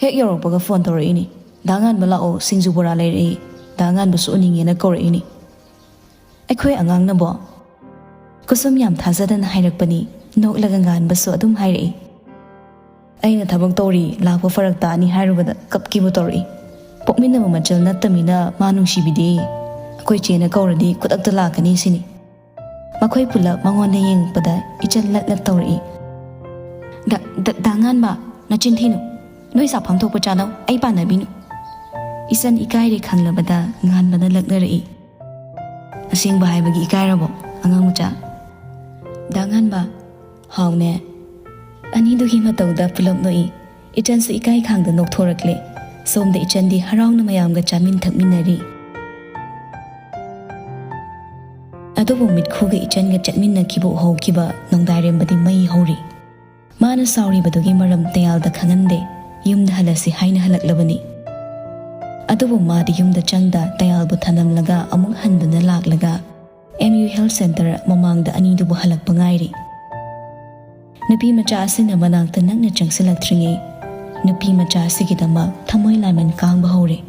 ꯍꯦꯛ ꯌꯧꯔꯛꯄꯒ ꯐꯣꯟ ꯇꯧꯔꯛꯏꯅꯤ꯫ "ꯗꯥ ꯉꯥꯟꯕ ꯂꯥꯛꯑꯣ, ꯁꯤꯡꯖꯨ ꯕꯣꯔꯥ ꯂꯩꯔꯛꯏ, ꯗꯥ ꯉꯥꯟꯕꯁꯨ ꯎꯅꯤꯡꯉꯦꯅ ꯀꯧꯔꯛꯏꯅꯤ"꯫ "ꯑꯩꯈꯣꯏ ꯑꯉꯥꯡꯅꯕꯣ?" ꯀꯨꯁꯨꯝ ꯌꯥꯝ ꯊꯥꯖꯗꯅ ꯍꯥꯏꯔꯛꯄꯅꯤ꯫ ꯅꯣꯛꯂꯒ ꯉꯥꯟꯕꯁꯨ ꯑꯗꯨꯝ ꯍꯥꯏꯔꯛꯏ꯫ "ꯑꯩꯅ ꯊꯕꯛ ꯇꯧꯔꯤ, ꯂꯥꯛꯄ ꯐꯔꯛ ꯇꯥꯅꯤ" ꯍꯥꯏꯔꯨꯕꯗ ꯀꯞꯀꯤꯕꯨ ꯇꯧꯔꯛꯏ꯫ "ꯄꯣꯛꯃꯤꯟꯅꯕ ꯃꯆꯜ ꯅꯠꯇꯃꯤꯅ ꯃꯥ ꯅꯨꯡꯁꯤꯕꯤꯗꯦ꯫ ꯑꯩꯈꯣꯏ ꯆꯦꯅ ꯀꯧꯔꯗꯤ ꯈꯨꯗꯛꯇ ꯂꯥꯛꯀꯅꯤ ꯁꯤꯅꯤ"꯫ ꯃꯈꯣꯏ ꯄꯨꯂꯞ ꯃꯉꯣꯟꯗ ꯌꯦꯡꯉꯛꯄꯗ ꯏꯆꯟ ꯂꯛ ꯂꯛ ꯇꯧꯔꯛꯏ꯫ "ꯗ-, ꯗ-, ꯗꯥ ꯉꯥꯟꯕ, ꯅꯆꯤꯟ ꯊꯤꯅꯨ꯫ ꯅꯣꯏ ꯆꯥꯐꯝ ꯊꯣꯛꯄ ꯆꯥꯅꯧ, ꯑꯩ ꯄꯥꯟꯅꯕꯤꯅꯨ"꯫ ꯏꯆꯟ ꯏꯀꯥꯏꯔꯦ ꯈꯪꯂꯕꯗ ꯉꯥꯟꯕꯅ ꯂꯛꯅꯔꯛꯏ꯫ "ꯑꯁꯦꯡꯕ ꯍꯥꯏꯕꯒꯤ ꯏꯀꯥꯏꯔꯕꯣ, ꯑꯉꯥꯡ ꯃꯆꯥ?" "ꯗꯥ ꯉꯥꯟꯕ"꯫ "ꯍꯥꯎꯅꯦ"꯫ ꯑꯅꯤꯗꯨꯒꯤ ꯃꯇꯧꯗ ꯄꯨꯂꯞ ꯅꯣꯛꯏ꯫ ꯏꯆꯟꯁꯨ ꯏꯀꯥꯏ ꯈꯥꯡꯗ ꯅꯣꯛꯊꯣꯔꯛꯂꯦ꯫ ꯁꯣꯝꯗ ꯏꯆꯟꯗꯤ ꯍꯔꯥꯎꯅ ꯃꯌꯥꯝꯒ ꯆꯥꯃꯤꯟ ꯊꯛꯃꯤꯟꯅꯔꯤ꯫ ꯑꯗꯨꯕꯨ ꯃꯤꯠꯈꯨꯒ ꯏꯆꯟꯒ ꯆꯠꯃꯤꯟꯅꯈꯤꯕ ꯎꯍꯧꯈꯤꯕ ꯅꯣꯡꯗꯥꯏꯔꯦꯝꯕꯗꯤ ꯃꯩ ꯍꯧꯔꯤ꯫ ꯃꯥꯅ ꯁꯥꯎꯔꯤꯕꯗꯨꯒꯤ ꯃꯔꯝ ꯇꯌꯥꯜꯗ ꯈꯪꯍꯟꯗꯦ꯫ ꯌꯨꯝꯗ ꯍꯜꯂꯁꯤ ꯍꯥꯏꯅ ꯍꯜꯂꯛꯂꯕꯅꯤ꯫ ꯑꯗꯨꯕꯨ ꯃꯥꯗꯤ ꯌꯨꯝꯗ ꯆꯪꯗ ꯇꯌꯥꯜꯕꯨ ꯊꯅꯝꯂꯒ ꯑꯃꯨꯛ ꯍꯟꯗꯨꯅ ꯂꯥꯛꯂꯒ ꯑꯦꯝ ꯌꯨ ꯍꯦꯜꯊ ꯁꯦꯟꯇꯔ ꯃꯃꯥꯡꯗ ꯑꯅꯤꯗꯨꯕꯨ ꯍꯜꯂꯛꯄ ꯉꯥꯏꯔꯤ꯫ ꯅꯨꯄꯤ ꯃꯆꯥ ꯑꯁꯤꯅ ꯃꯅꯥꯛꯇ ꯅꯛꯅ ꯆꯪꯁꯤꯜꯂꯛꯇ꯭ꯔꯤꯉꯩ ꯅꯨꯄꯤ ꯃꯆꯥ ꯑꯁꯤꯒꯤꯗꯃꯛ ꯊꯃꯣꯏ ꯂꯥꯏꯃꯟ ꯀꯥꯡꯕ ꯍꯧꯔꯦ꯫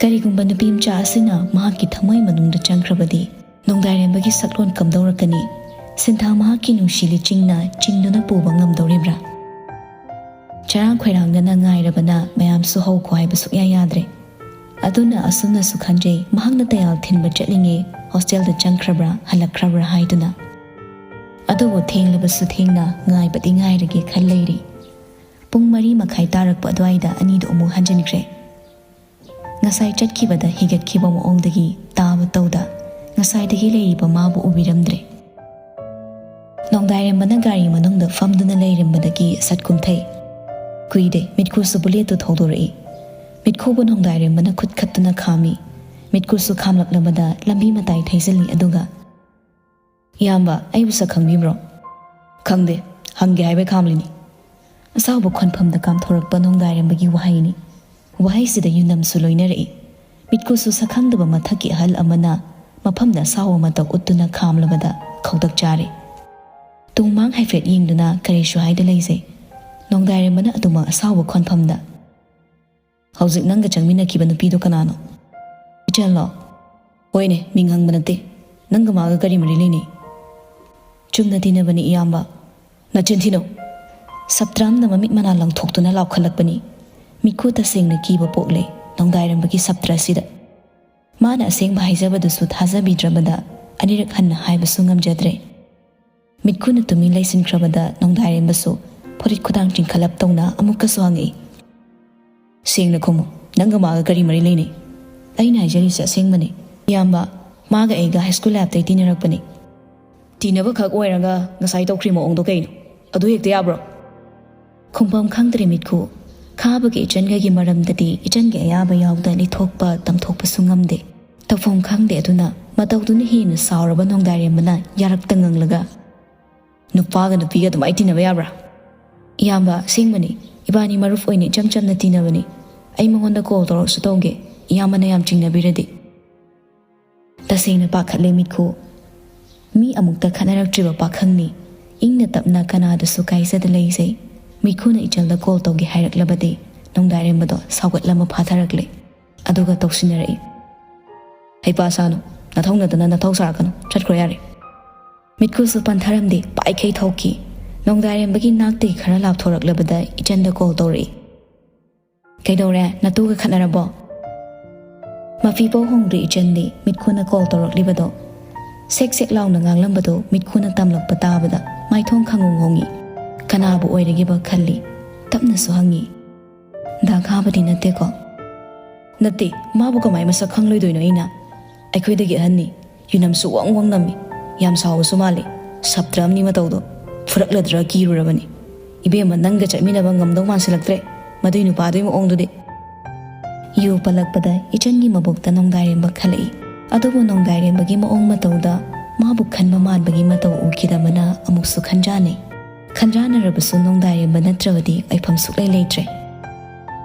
ꯀꯔꯤꯒꯨꯝꯕ ꯅꯨꯄꯤ ꯃꯆꯥ ꯑꯁꯤꯅ ꯃꯍꯥꯛꯀꯤ ꯊꯃꯣꯏ ꯃꯅꯨꯡꯗ ꯆꯪꯈ꯭ꯔꯕꯗꯤ ꯅꯣꯡꯗꯥꯏꯔꯦꯝꯕꯒꯤ ꯁꯛꯂꯣꯟ ꯀꯝꯗꯧꯔꯛꯀꯅꯤ? ꯁꯤꯟꯊꯥ ꯃꯍꯥꯛꯀꯤ ꯅꯨꯡꯁꯤ ꯂꯤꯆꯤꯡꯅ ꯆꯤꯡꯗꯨꯅ ꯄꯨꯕ ꯉꯝꯗꯧꯔꯤꯕ꯭ꯔꯥ? ꯆꯔꯥꯡ ꯈꯣꯏꯔꯥꯡꯗꯅ ꯉꯥꯏꯔꯕꯅ ꯃꯌꯥꯝꯁꯨ ꯍꯧꯈꯣ ꯍꯥꯏꯕ ꯁꯨꯛꯌꯥ ꯌꯥꯗ꯭ꯔꯦ꯫ ꯑꯗꯨꯅ ꯑꯁꯨꯝꯅꯁꯨ ꯈꯟꯖꯩ, ꯃꯍꯥꯛꯅ ꯇꯌꯥꯜ ꯊꯤꯟꯕ ꯆꯠꯂꯤꯉꯩ ꯍꯣꯁꯇꯦꯜꯗ ꯆꯪꯈ꯭ꯔꯕ꯭ꯔꯥ, ꯍꯜꯂꯛꯈ꯭ꯔꯕ꯭ꯔꯥ ꯍꯥꯏꯗꯨꯅ꯫ ꯑꯗꯨꯕꯨ ꯊꯦꯡꯂꯕꯁꯨ ꯊꯦꯡꯅ ꯉꯥꯏꯕꯗꯤ ꯉꯥꯏꯔꯒꯦ ꯈꯜ ꯂꯩꯔꯤ꯫ ꯄꯨꯡ ꯃꯔꯤ ꯃꯈꯥꯏ ꯇꯥꯔꯛꯄ ꯑꯗꯨꯋꯥꯏꯗ ꯑꯅꯤꯗꯨ ꯑꯃꯨꯛ ꯍꯟꯖꯤꯟꯈ꯭ꯔꯦ꯫ ꯉꯁꯥꯏ ꯆꯠꯈꯤꯕꯗ ꯍꯤꯒꯠꯈꯤꯕ ꯃꯑꯣꯡꯗꯒꯤ ꯇꯥꯕ ꯇꯧꯗ ꯉꯁꯥꯏꯗꯒꯤ ꯂꯩꯔꯤꯕ ꯃꯥꯕꯨ ꯎꯕꯤꯔꯝꯗ꯭ꯔꯦ꯫ ꯅꯣꯡꯗꯥꯏꯔꯦꯝꯕꯅ ꯒꯥꯔꯤ ꯃꯅꯨꯡꯗ ꯐꯝꯗꯨꯅ ꯂꯩꯔꯝꯕꯗꯒꯤ ꯁꯠ ꯀꯨꯝꯊꯩ꯫ ꯀꯨꯏꯗꯦ, ꯃꯤꯠꯈꯨꯁꯨ ꯕꯨꯂꯦꯠꯇꯨ ꯊꯧꯗꯣꯔꯛꯏ꯫ ꯃꯤꯠꯈꯨꯕꯨ ꯅꯣꯡꯗꯥꯏꯔꯦꯝꯕꯅ ꯈꯨꯠ ꯈꯠꯇꯨꯅ ꯈꯥꯝꯃꯤ꯫ ꯃꯤꯠꯈꯨꯁꯨ ꯈꯥꯝꯂꯛꯂꯕꯗ ꯂꯝꯕꯤ ꯃꯇꯥꯏ ꯊꯩꯖꯤꯜꯂꯤ, ꯑꯗꯨꯒ "ꯏꯌꯥꯝꯕ, ꯑꯩꯕꯨ ꯁꯛ ꯈꯪꯕꯤꯕ꯭ꯔꯣ?" "ꯈꯪꯗꯦ, ꯍꯪꯒꯦ ꯍꯥꯏꯕꯩ ꯈꯥꯝꯂꯤꯅꯤ"꯫ ꯑꯁꯥꯎꯕ ꯈꯣꯟꯐꯝꯗ ꯀꯥꯝꯊꯣꯔꯛꯄ ꯅꯣꯡꯗꯥꯏꯔꯦꯝꯕꯒꯤ ꯋꯥꯍꯩꯅꯤ꯫ ꯋꯥꯍꯩꯁꯤꯗ ꯌꯨꯅꯝꯁꯨ ꯂꯣꯏꯅꯔꯛꯏ꯫ ꯃꯤꯠꯈꯨꯁꯨ ꯁꯛꯈꯪꯗꯕ ꯃꯊꯛꯀꯤ ꯑꯍꯜ ꯑꯃꯅ ꯃꯐꯝꯗ ꯑꯁꯥꯎꯕ ꯃꯇꯧ ꯎꯠꯇꯨꯅ ꯈꯥꯝꯂꯕꯗ ꯈꯧꯇꯛ ꯆꯥꯔꯦ꯫ ꯇꯨꯡ ꯃꯥꯡ ꯍꯥꯏꯐꯦꯠ ꯌꯦꯡꯗꯨꯅ ꯀꯔꯤꯁꯨ ꯍꯥꯏꯗ ꯂꯩꯖꯩ꯫ ꯅꯣꯡꯗꯥꯏꯔꯦꯝꯕꯅ ꯑꯗꯨꯃꯛ ꯑꯁꯥꯎꯕ ꯈꯣꯟꯐꯝꯗ, ꯍꯧꯖꯤꯛ ꯅꯪꯒ ꯆꯪꯃꯤꯟꯅꯈꯤꯕ ꯅꯨꯄꯤꯗꯣ ꯀꯅꯥꯅꯣ? ꯏꯆꯜꯂꯣ? ꯍꯣꯏꯅꯦ, ꯃꯤꯡ ꯍꯪꯕ ꯅꯠꯇꯦ꯫ ꯅꯪꯒ ꯃꯥꯒ ꯀꯔꯤ ꯃꯔꯤ ꯂꯩꯅꯩ? ꯆꯨꯝꯅ ꯇꯤꯟꯅꯕꯅꯤ ꯏꯌꯥꯝꯕ꯫ ꯅꯆꯤꯟ ꯊꯤꯅꯨ꯫ ꯁꯞꯇ꯭ꯔ ꯑꯃꯅ ꯃꯃꯤꯠ ꯃꯅꯥ ꯂꯪꯊꯣꯛꯇꯨꯅ ꯂꯥꯎꯈꯠꯂꯛꯄꯅꯤ꯫ ꯃꯤꯠꯈꯨ ꯇꯁꯦꯡꯅ ꯀꯤꯕ ꯄꯣꯛꯂꯦ ꯅꯣꯡꯗꯥꯏꯔꯦꯝꯕꯒꯤ ꯁꯞꯇ꯭ꯔ ꯑꯁꯤꯗ꯫ ꯃꯥꯅ ꯑꯁꯦꯡꯕ ꯍꯥꯏꯖꯕꯗꯨꯁꯨ ꯊꯥꯖꯕꯤꯗ꯭ꯔꯕꯗ ꯑꯅꯤꯔꯛ ꯍꯟꯅ ꯍꯥꯏꯕꯁꯨ ꯉꯝꯖꯗ꯭ꯔꯦ꯫ ꯃꯤꯠꯈꯨꯅ ꯇꯨꯃꯤꯟ ꯂꯩꯁꯤꯟꯈ꯭ꯔꯕꯗ ꯅꯣꯡꯗꯥꯏꯔꯦꯝꯕꯁꯨ ꯐꯨꯔꯤꯠ ꯈꯨꯗꯥꯡ ꯆꯤꯡꯈꯠꯂꯞ ꯇꯧꯅ ꯑꯃꯨꯛꯀꯁꯨ ꯍꯪꯉꯛꯏ꯫ ꯁꯦꯡꯅ ꯈꯨꯝꯃꯨ, ꯅꯪꯒ ꯃꯥꯒ ꯀꯔꯤ ꯃꯔꯤ ꯂꯩꯅꯩ? ꯑꯩꯅ ꯍꯥꯏꯖꯔꯤꯁꯦ ꯑꯁꯦꯡꯕꯅꯤ꯫ ꯏꯌꯥꯝꯕ, ꯃꯥꯒ ꯑꯩꯒ ꯍꯥꯏ ꯁ꯭ꯀꯨꯜ ꯂꯥꯏꯐꯇꯩ ꯇꯤꯟꯅꯔꯛꯄꯅꯤ꯫ ꯇꯤꯟꯅꯕ ꯈꯛ ꯑꯣꯏꯔꯒ ꯉꯁꯥꯏ ꯇꯧꯈ꯭ꯔꯤ ꯃꯑꯣꯡꯗꯣ ꯀꯩꯅꯣ? ꯑꯗꯨ ꯍꯦꯛꯇ ꯌꯥꯕ꯭ꯔꯣ? ꯈꯨꯝꯐꯝ ꯈꯪꯗ꯭ꯔꯦ ꯃꯤꯠꯈꯨ꯫ ꯈꯥꯕꯒꯤ ꯏꯆꯟꯒꯒꯤ ꯃꯔꯝꯗꯗꯤ ꯏꯆꯟꯒꯤ ꯑꯌꯥꯕ ꯌꯥꯎꯗ ꯂꯤꯊꯣꯛꯄ ꯇꯝꯊꯣꯛꯄꯁꯨ ꯉꯝꯗꯦ꯫ ꯇꯧꯐꯝ ꯈꯪꯗꯦ, ꯑꯗꯨꯅ ꯃꯇꯧꯗꯨꯅ ꯍꯦꯟꯅ ꯁꯥꯎꯔꯕ ꯅꯣꯡꯗꯥꯏꯔꯦꯝꯕꯅ ꯌꯥꯔꯛꯇ ꯉꯪꯂꯒ, "ꯅꯨꯄꯥꯒ ꯅꯨꯄꯤꯒ ꯑꯗꯨꯃꯥꯏꯅ ꯇꯤꯟꯅꯕ ꯌꯥꯕ꯭ꯔꯥ?" "ꯏꯌꯥꯝꯕ, ꯑꯁꯦꯡꯕꯅꯤ꯫ ꯏꯕꯥꯅꯤ ꯃꯔꯨꯞ ꯑꯣꯏꯅ ꯏꯆꯝ ꯆꯝꯅ ꯇꯤꯟꯅꯕꯅꯤ꯫ ꯑꯩ ꯃꯉꯣꯟꯗ ꯀꯣꯜ ꯇꯧꯔꯛꯁꯨ ꯇꯧꯒꯦ, ꯏꯌꯥꯝꯕꯅ ꯌꯥꯝ ꯆꯤꯡꯅꯕꯤꯔꯗꯤ꯫" ꯇꯁꯦꯡꯅ ꯄꯥꯈꯠꯂꯦ ꯃꯤꯠꯈꯨ꯫ ꯃꯤ ꯑꯃꯨꯛꯇ ꯈꯠꯅꯔꯛꯇ꯭ꯔꯤꯕ ꯄꯥꯈꯪꯅꯤ꯫ ꯏꯪꯅ ꯇꯞꯅ ꯀꯅꯥꯗꯁꯨ ꯀꯥꯏꯖꯗ ꯂꯩꯖꯩ꯫ ꯃꯤꯠꯈꯨꯅ ꯏꯆꯜꯗ ꯀꯣꯜ ꯇꯧꯒꯦ ꯍꯥꯏꯔꯛꯂꯕꯗꯤ ꯅꯣꯡꯗꯥꯏꯔꯦꯝꯕꯗꯣ ꯁꯥꯎꯒꯠꯂꯝꯃ ꯐꯥꯊꯔꯛꯂꯦ꯫ ꯑꯗꯨꯒ ꯇꯧꯁꯤꯟꯅꯔꯛꯏ꯫ "ꯍꯩꯄꯥ ꯁꯥꯅꯨ, ꯅꯊꯧ ꯅꯠꯇꯅ ꯅꯊꯧ ꯁꯥꯔꯛꯀꯅꯨ, ꯆꯠꯈ꯭ꯔꯣ ꯌꯥꯔꯦ꯫" ꯃꯤꯠꯈꯨꯁꯨ ꯄꯟꯊꯔꯝꯗꯦ, ꯄꯥꯏꯈꯩ ꯊꯧꯈꯤ꯫ ꯅꯣꯡꯗꯥꯏꯔꯦꯝꯕꯒꯤ ꯅꯥꯛꯇꯒꯤ ꯈꯔ ꯂꯥꯞꯊꯣꯔꯛꯂꯕꯗ ꯏꯆꯟꯗ ꯀꯣꯜ ꯇꯧꯔꯛꯏ꯫ "ꯀꯩꯗꯧꯔꯦ? ꯅꯇꯨꯒ ꯈꯠꯅꯔꯕꯣ?" ꯃꯐꯤꯐꯥꯎ ꯍꯣꯡꯗ꯭ꯔꯤ ꯏꯆꯟꯗꯤ ꯃꯤꯠꯈꯨꯅ ꯀꯣꯜ ꯇꯧꯔꯛꯂꯤꯕꯗꯣ꯫ ꯁꯦꯛ ꯁꯦꯛ ꯂꯥꯎꯅ ꯉꯥꯡꯂꯝꯕꯗꯣ ꯃꯤꯠꯈꯨꯅ ꯇꯝꯂꯛꯄ ꯇꯥꯕꯗ ꯃꯥꯏꯊꯣꯡ ꯈꯪꯍꯣꯡ ꯍꯣꯡꯉꯤ꯫ ꯀꯅꯥꯕꯨ ꯑꯣꯏꯔꯒꯦꯕ ꯈꯜꯂꯤ꯫ ꯇꯞꯅꯁꯨ ꯍꯪꯉꯤ꯫ "ꯗꯥ ꯈꯥꯕꯗꯤ ꯅꯠꯇꯦꯀꯣ?" "ꯅꯠꯇꯦ, ꯃꯥꯕꯨ ꯀꯃꯥꯏ ꯃꯁꯛ ꯈꯪꯂꯣꯏꯗꯣꯏꯅꯣ ꯑꯩꯅ? ꯑꯩꯈꯣꯏꯗꯒꯤ ꯑꯍꯟꯅꯤ, ꯌꯨꯅꯝꯁꯨ ꯋꯪ ꯋꯪ ꯅꯝꯃꯤ, ꯌꯥꯝ ꯁꯥꯎꯕꯁꯨ ꯃꯥꯜꯂꯤ, ꯁꯞꯇ꯭ꯔ ꯑꯃꯅꯤ ꯃꯇꯧꯗꯣ, ꯐꯨꯔꯛꯂꯗ꯭ꯔꯥ ꯀꯤꯔꯨꯔꯕꯅꯤ꯫ ꯏꯕꯦꯝꯃ, ꯅꯪꯒ ꯆꯠꯃꯤꯟꯅꯕ ꯉꯝꯗꯧ ꯃꯥꯟꯁꯤꯜꯂꯛꯇ꯭ꯔꯦ, ꯃꯗꯨꯏ ꯅꯨꯄꯥꯗꯨꯒꯤ ꯃꯑꯣꯡꯗꯨꯗꯤ꯫" ꯌꯨ ꯄꯜꯂꯛꯄꯗ ꯏꯆꯟꯒꯤ ꯃꯕꯨꯛꯇ ꯅꯣꯡꯗꯥꯏꯔꯦꯝꯕ ꯈꯜꯂꯛꯏ꯫ ꯑꯗꯨꯕꯨ ꯅꯣꯡꯗꯥꯏꯔꯦꯝꯕꯒꯤ ꯃꯑꯣꯡ ꯃꯇꯧꯗ ꯃꯥꯕꯨ ꯈꯟꯕ ꯃꯥꯟꯕꯒꯤ ꯃꯇꯧ ꯎꯈꯤꯗꯕꯅ ꯑꯃꯨꯛꯁꯨ ꯈꯟꯖꯥꯟꯅꯩ꯫ ꯈꯟꯖꯥꯟꯅꯔꯕꯁꯨ ꯅꯣꯡꯗꯥꯏꯔꯦꯝꯕ ꯅꯠꯇ꯭ꯔꯕꯗꯤ ꯑꯣꯏꯐꯝ ꯁꯨꯛꯂꯩ ꯂꯩꯇ꯭ꯔꯦ꯫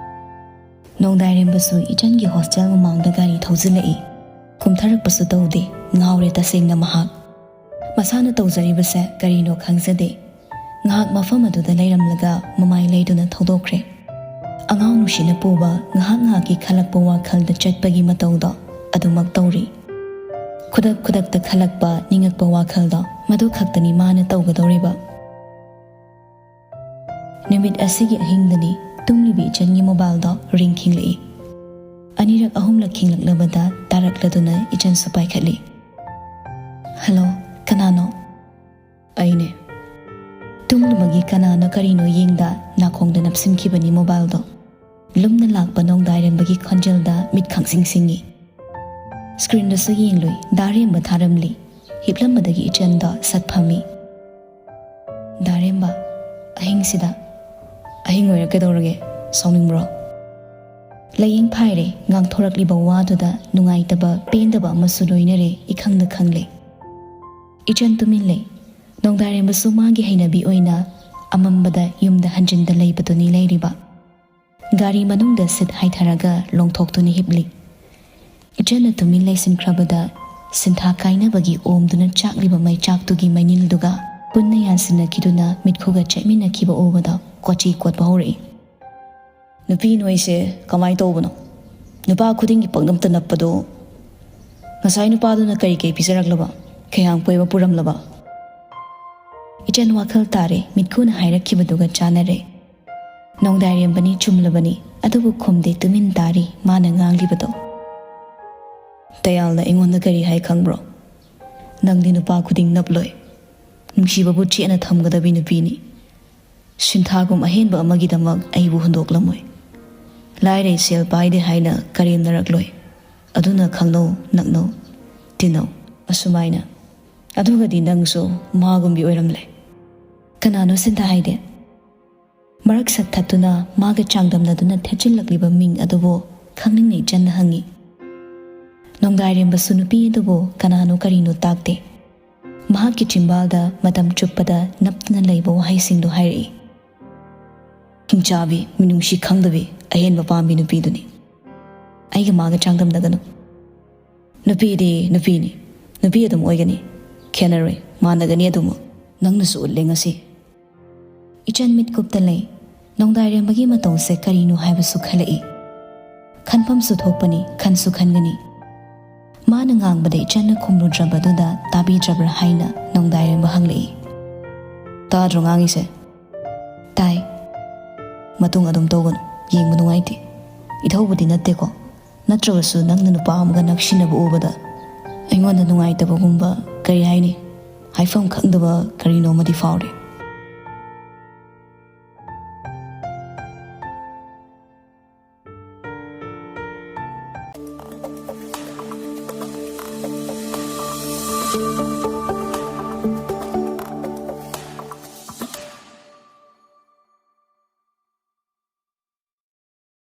ꯅꯣꯡꯗꯥꯏꯔꯦꯝꯕꯁꯨ ꯏꯆꯟꯒꯤ ꯍꯣꯁꯇꯦꯜ ꯃꯃꯥꯡꯗ ꯒꯥꯔꯤ ꯊꯧꯖꯤꯜꯂꯛꯏ꯫ ꯀꯨꯝꯊꯔꯛꯄꯁꯨ ꯇꯧꯗꯦ, ꯉꯥꯎꯔꯦ ꯇꯁꯦꯡꯅ ꯃꯍꯥꯛ꯫ ꯃꯁꯥꯅ ꯇꯧꯖꯔꯤꯕꯁꯦ ꯀꯔꯤꯅꯣ ꯈꯪꯖꯗꯦ꯫ ꯉꯥꯏꯍꯥꯛ ꯃꯐꯝ ꯑꯗꯨꯗ ꯂꯩꯔꯝꯂꯒ ꯃꯃꯥꯏ ꯂꯩꯗꯨꯅ ꯊꯧꯗꯣꯛꯈ꯭ꯔꯦ꯫ ꯑꯉꯥꯡ ꯅꯨꯡꯁꯤꯅ ꯄꯨꯕ ꯉꯥꯏꯍꯥꯛ ꯉꯥꯏꯍꯥꯛꯀꯤ ꯈꯜꯂꯛꯄ ꯋꯥꯈꯜꯗ ꯆꯠꯄꯒꯤ ꯃꯇꯧꯗꯣ ꯑꯗꯨꯃꯛ ꯇꯧꯔꯤ꯫ ꯈꯨꯗꯛ ꯈꯨꯗꯛꯇ ꯈꯜꯂꯛꯄ ꯅꯤꯡꯉꯛꯄ ꯋꯥꯈꯜꯗꯣ ꯃꯗꯨ ꯈꯛꯇꯅꯤ ꯃꯥꯅ ꯇꯧꯒꯗꯧꯔꯤꯕ꯫ ꯅꯨꯃꯤꯠ ꯑꯁꯤꯒꯤ ꯑꯍꯤꯡꯗꯅꯤ ꯇꯨꯝꯂꯤꯕꯤ ꯏꯆꯟꯒꯤ ꯃꯣꯕꯥꯏꯜꯗꯣ ꯔꯤꯡ ꯈꯤꯡꯂꯛꯏ꯫ ꯑꯅꯤꯔꯛ ꯑꯍꯨꯝꯂꯛ ꯈꯤꯡꯂꯛꯂꯕꯗ ꯇꯥꯔꯛꯂꯗꯨꯅ ꯏꯆꯟꯁꯨ ꯄꯥꯏꯈꯠꯂꯤ꯫ "ꯍꯜꯂꯣ, ꯀꯅꯥꯅꯣ?" "ꯑꯩꯅꯦ꯫" ꯇꯨꯝꯂꯨꯕꯒꯤ ꯀꯅꯥꯅꯣ ꯀꯔꯤꯅꯣ ꯌꯦꯡꯗ ꯅꯥꯀꯣꯡꯗ ꯅꯞꯁꯤꯟꯈꯤꯕꯅꯤ ꯃꯣꯕꯥꯏꯜꯗꯣ꯫ ꯂꯨꯝꯅ ꯂꯥꯛꯄ ꯅꯣꯡꯗꯥꯏꯔꯦꯝꯕꯒꯤ ꯈꯣꯟꯖꯦꯜꯗ ꯃꯤꯠ ꯈꯪꯁꯤꯡ ꯁꯤꯡꯉꯤ꯫ ꯁ꯭ꯀ꯭ꯔꯤꯟꯗꯁꯨ ꯌꯦꯡꯂꯨꯏ, ꯗꯥꯔꯦꯝꯕ ꯊꯥꯔꯝꯂꯤ꯫ ꯍꯤꯞꯂꯝꯕꯗꯒꯤ ꯏꯆꯟꯗꯣ ꯁꯠ ꯐꯝꯃꯤ꯫ "ꯗꯥꯔꯦꯝꯕ, ꯑꯍꯤꯡꯁꯤꯗ?" "ꯑꯍꯤꯡ ꯑꯣꯏꯔ ꯀꯩꯗꯧꯔꯒꯦ? ꯁꯥꯎꯅꯤꯡꯕ꯭ꯔꯣ?" ꯂꯥꯏꯌꯦꯡ ꯐꯥꯏꯔꯦ ꯉꯥꯡꯊꯣꯔꯛꯂꯤꯕ ꯋꯥꯗꯨꯗ ꯅꯨꯡꯉꯥꯏꯇꯕ, ꯄꯦꯟꯗꯕ ꯑꯃꯁꯨ ꯂꯣꯏꯅꯔꯦ, ꯏꯈꯪꯗ ꯈꯪꯂꯦ꯫ ꯏꯆꯟ ꯇꯨꯃꯤꯟ ꯂꯩ꯫ ꯅꯣꯡꯗꯥꯏꯔꯦꯝꯕꯁꯨ ꯃꯥꯒꯤ ꯍꯩꯅꯕꯤ ꯑꯣꯏꯅ ꯑꯃꯝꯕꯗ ꯌꯨꯝꯗ ꯍꯟꯖꯤꯟꯗ ꯂꯩꯕꯗꯨꯅꯤ ꯂꯩꯔꯤꯕ꯫ ꯒꯥꯔꯤ ꯃꯅꯨꯡꯗ ꯁꯤꯠ ꯍꯥꯏꯊꯔꯒ ꯂꯣꯡꯊꯣꯛꯇꯨꯅ ꯍꯤꯞꯂꯤ꯫ ꯏꯆꯟꯅ ꯇꯨꯃꯤꯟ ꯂꯩꯁꯤꯟꯈ꯭ꯔꯕꯗ ꯁꯤꯟꯊꯥ ꯀꯥꯏꯅꯕꯒꯤ ꯑꯣꯝꯗꯨꯅ ꯆꯥꯛꯂꯤꯕ ꯃꯩꯆꯥꯛꯇꯨꯒꯤ ꯃꯩꯅꯤꯜꯗꯨꯒ ꯄꯨꯟꯅ ꯌꯥꯟꯁꯤꯟꯅꯈꯤꯗꯨꯅ ꯃꯤꯠꯈꯨꯒ ꯆꯠꯃꯤꯟꯅꯈꯤꯕ ꯎꯕꯗ ꯀꯣꯆꯤ ꯀꯣꯠꯄ ꯍꯧꯔꯛꯏ꯫ "ꯅꯨꯄꯤ ꯅꯣꯏꯁꯦ ꯀꯃꯥꯏ ꯇꯧꯕꯅꯣ? ꯅꯨꯄꯥ ꯈꯨꯗꯤꯡꯒꯤ ꯄꯪꯅꯞꯇ ꯅꯞꯄꯗꯣ ꯉꯁꯥꯏ ꯅꯨꯄꯥꯗꯨꯅ ꯀꯔꯤ ꯀꯔꯤ ꯄꯤꯖꯔꯛꯂꯕ? ꯈꯌꯥꯡ ꯄꯣꯏꯕ ꯄꯨꯔꯝꯂꯕ?" ꯏꯆꯟ ꯋꯥꯈꯜ ꯇꯥꯔꯦ, ꯃꯤꯠꯈꯨꯅ ꯍꯥꯏꯔꯛꯈꯤꯕꯗꯨꯒ ꯆꯥꯟꯅꯔꯦ꯫ ꯅꯣꯡꯗꯥꯏꯔꯦꯝꯕꯅꯤ, ꯆꯨꯝꯂꯕꯅꯤ, ꯑꯗꯨꯕꯨ ꯈꯨꯝꯗꯦ, ꯇꯨꯃꯤꯟ ꯇꯥꯔꯤ ꯃꯥꯅ ꯉꯥꯡꯂꯤꯕꯗꯣ꯫ "ꯇꯌꯥꯜꯅ ꯑꯩꯉꯣꯟꯗ ꯀꯔꯤ ꯍꯥꯏ ꯈꯪꯕ꯭ꯔꯣ? ꯅꯪꯗꯤ ꯅꯨꯄꯥ ꯈꯨꯗꯤꯡ ꯅꯞꯂꯣꯏ꯫ ꯅꯨꯡꯁꯤꯕꯕꯨ ꯆꯦꯠꯅ ꯊꯝꯒꯗꯕꯤ ꯅꯨꯄꯤꯅꯤ꯫ ꯁꯤꯟꯊꯥꯒꯨꯝ ꯑꯍꯦꯟꯕ ꯑꯃꯒꯤꯗꯃꯛ ꯑꯩꯕꯨ ꯍꯨꯟꯗꯣꯛꯂꯝꯃꯣꯏ꯫ ꯂꯥꯏꯔꯩ ꯁꯦꯜ ꯄꯥꯏꯗꯦ ꯍꯥꯏꯅ ꯀꯔꯦꯝꯅꯔꯛꯂꯣꯏ꯫ ꯑꯗꯨꯅ ꯈꯪꯅꯧ, ꯅꯛꯅꯧ, ꯇꯤꯟꯅꯧ꯫ ꯑꯁꯨꯃꯥꯏꯅ꯫ ꯑꯗꯨꯒꯗꯤ ꯅꯪꯁꯨ ꯃꯥꯒꯨꯝꯕꯤ ꯑꯣꯏꯔꯝꯂꯦ꯫" "ꯀꯅꯥꯅꯣ ꯁꯤꯟꯊꯥ ꯍꯥꯏꯗꯤ?" ꯃꯔꯛ ꯁꯠ ꯊꯠꯇꯨꯅ ꯃꯥꯒ ꯆꯥꯡꯗꯝꯅꯗꯨꯅ ꯊꯦꯠꯆꯤꯜꯂꯛꯂꯤꯕ ꯃꯤꯡ ꯑꯗꯨꯕꯨ ꯈꯪꯅꯤꯡꯅ ꯏꯆꯟꯅ ꯍꯪꯉꯤ꯫ ꯅꯣꯡꯗꯥꯏꯔꯦꯝꯕꯁꯨ ꯅꯨꯄꯤ ꯑꯗꯨꯕꯨ ꯀꯅꯥꯅꯣ ꯀꯔꯤꯅꯣ ꯇꯥꯛꯇꯦ꯫ ꯃꯍꯥꯛꯀꯤ ꯆꯤꯝꯕꯥꯜꯗ ꯃꯇꯝ ꯆꯨꯞꯄꯗ ꯅꯞꯇꯨꯅ ꯂꯩꯕ ꯋꯥꯍꯩꯁꯤꯡꯗꯨ ꯍꯥꯏꯔꯛꯏ꯫ "ꯍꯤꯡꯆꯥꯕꯤ, ꯃꯤꯅꯨꯡꯁꯤ ꯈꯪꯗꯕꯤ, ꯑꯍꯦꯟꯕ ꯄꯥꯝꯕꯤ ꯅꯨꯄꯤꯗꯨꯅꯤ꯫ ꯑꯩꯒ ꯃꯥꯒ ꯆꯥꯡꯗꯝꯅꯒꯅꯨ꯫ ꯅꯨꯄꯤꯗꯤ ꯅꯨꯄꯤꯅꯤ, ꯅꯨꯄꯤ ꯑꯗꯨꯝ ꯑꯣꯏꯒꯅꯤ, ꯈꯦꯠꯅꯔꯣꯏ, ꯃꯥꯟꯅꯒꯅꯤ ꯑꯗꯨꯃꯛ꯫ ꯅꯪꯅꯁꯨ ꯎꯠꯂꯦ ꯉꯁꯤ꯫" ꯏꯆꯟ ꯃꯤꯠꯀꯨꯞꯇ ꯂꯩ꯫ ꯅꯣꯡꯗꯥꯏꯔꯦꯝꯕꯒꯤ ꯃꯇꯧꯁꯦ ꯀꯔꯤꯅꯣ ꯍꯥꯏꯕꯁꯨ ꯈꯜꯂꯛꯏ꯫ ꯈꯟꯐꯝꯁꯨ ꯊꯣꯛꯄꯅꯤ, ꯈꯟꯁꯨ ꯈꯟꯒꯅꯤ꯫ ꯃꯥꯅ ꯉꯥꯡꯕꯗ ꯏꯆꯟꯅ ꯈꯨꯝꯂꯨꯗ꯭ꯔꯕꯗꯨꯗ ꯇꯥꯕꯤꯗ꯭ꯔꯕ꯭ꯔꯥ ꯍꯥꯏꯅ ꯅꯣꯡꯗꯥꯏꯔꯦꯝꯕ ꯍꯪꯂꯛꯏ꯫ "ꯇꯥꯗ꯭ꯔꯣ ꯉꯥꯡꯉꯤꯁꯦ?" "ꯇꯥꯏ꯫ ꯃꯇꯨꯡ ꯑꯗꯨꯝ ꯇꯧꯒꯅꯨ, ꯌꯦꯡꯕ ꯅꯨꯡꯉꯥꯏꯇꯦ꯫ ꯏꯊꯧꯕꯨꯗꯤ ꯅꯠꯇꯦꯀꯣ, ꯅꯠꯇ꯭ꯔꯕꯁꯨ ꯅꯪꯅ ꯅꯨꯄꯥ ꯑꯃꯒ ꯅꯛꯁꯤꯟꯅꯕ ꯎꯕꯗ ꯑꯩꯉꯣꯟꯗ ꯅꯨꯡꯉꯥꯏꯇꯕꯒꯨꯝꯕ, ꯀꯔꯤ ꯍꯥꯏꯅꯤ, ꯍꯥꯏꯐꯝ ꯈꯪꯗꯕ ꯀꯔꯤꯅꯣ ꯑꯃꯗꯤ ꯐꯥꯎꯔꯦ꯫"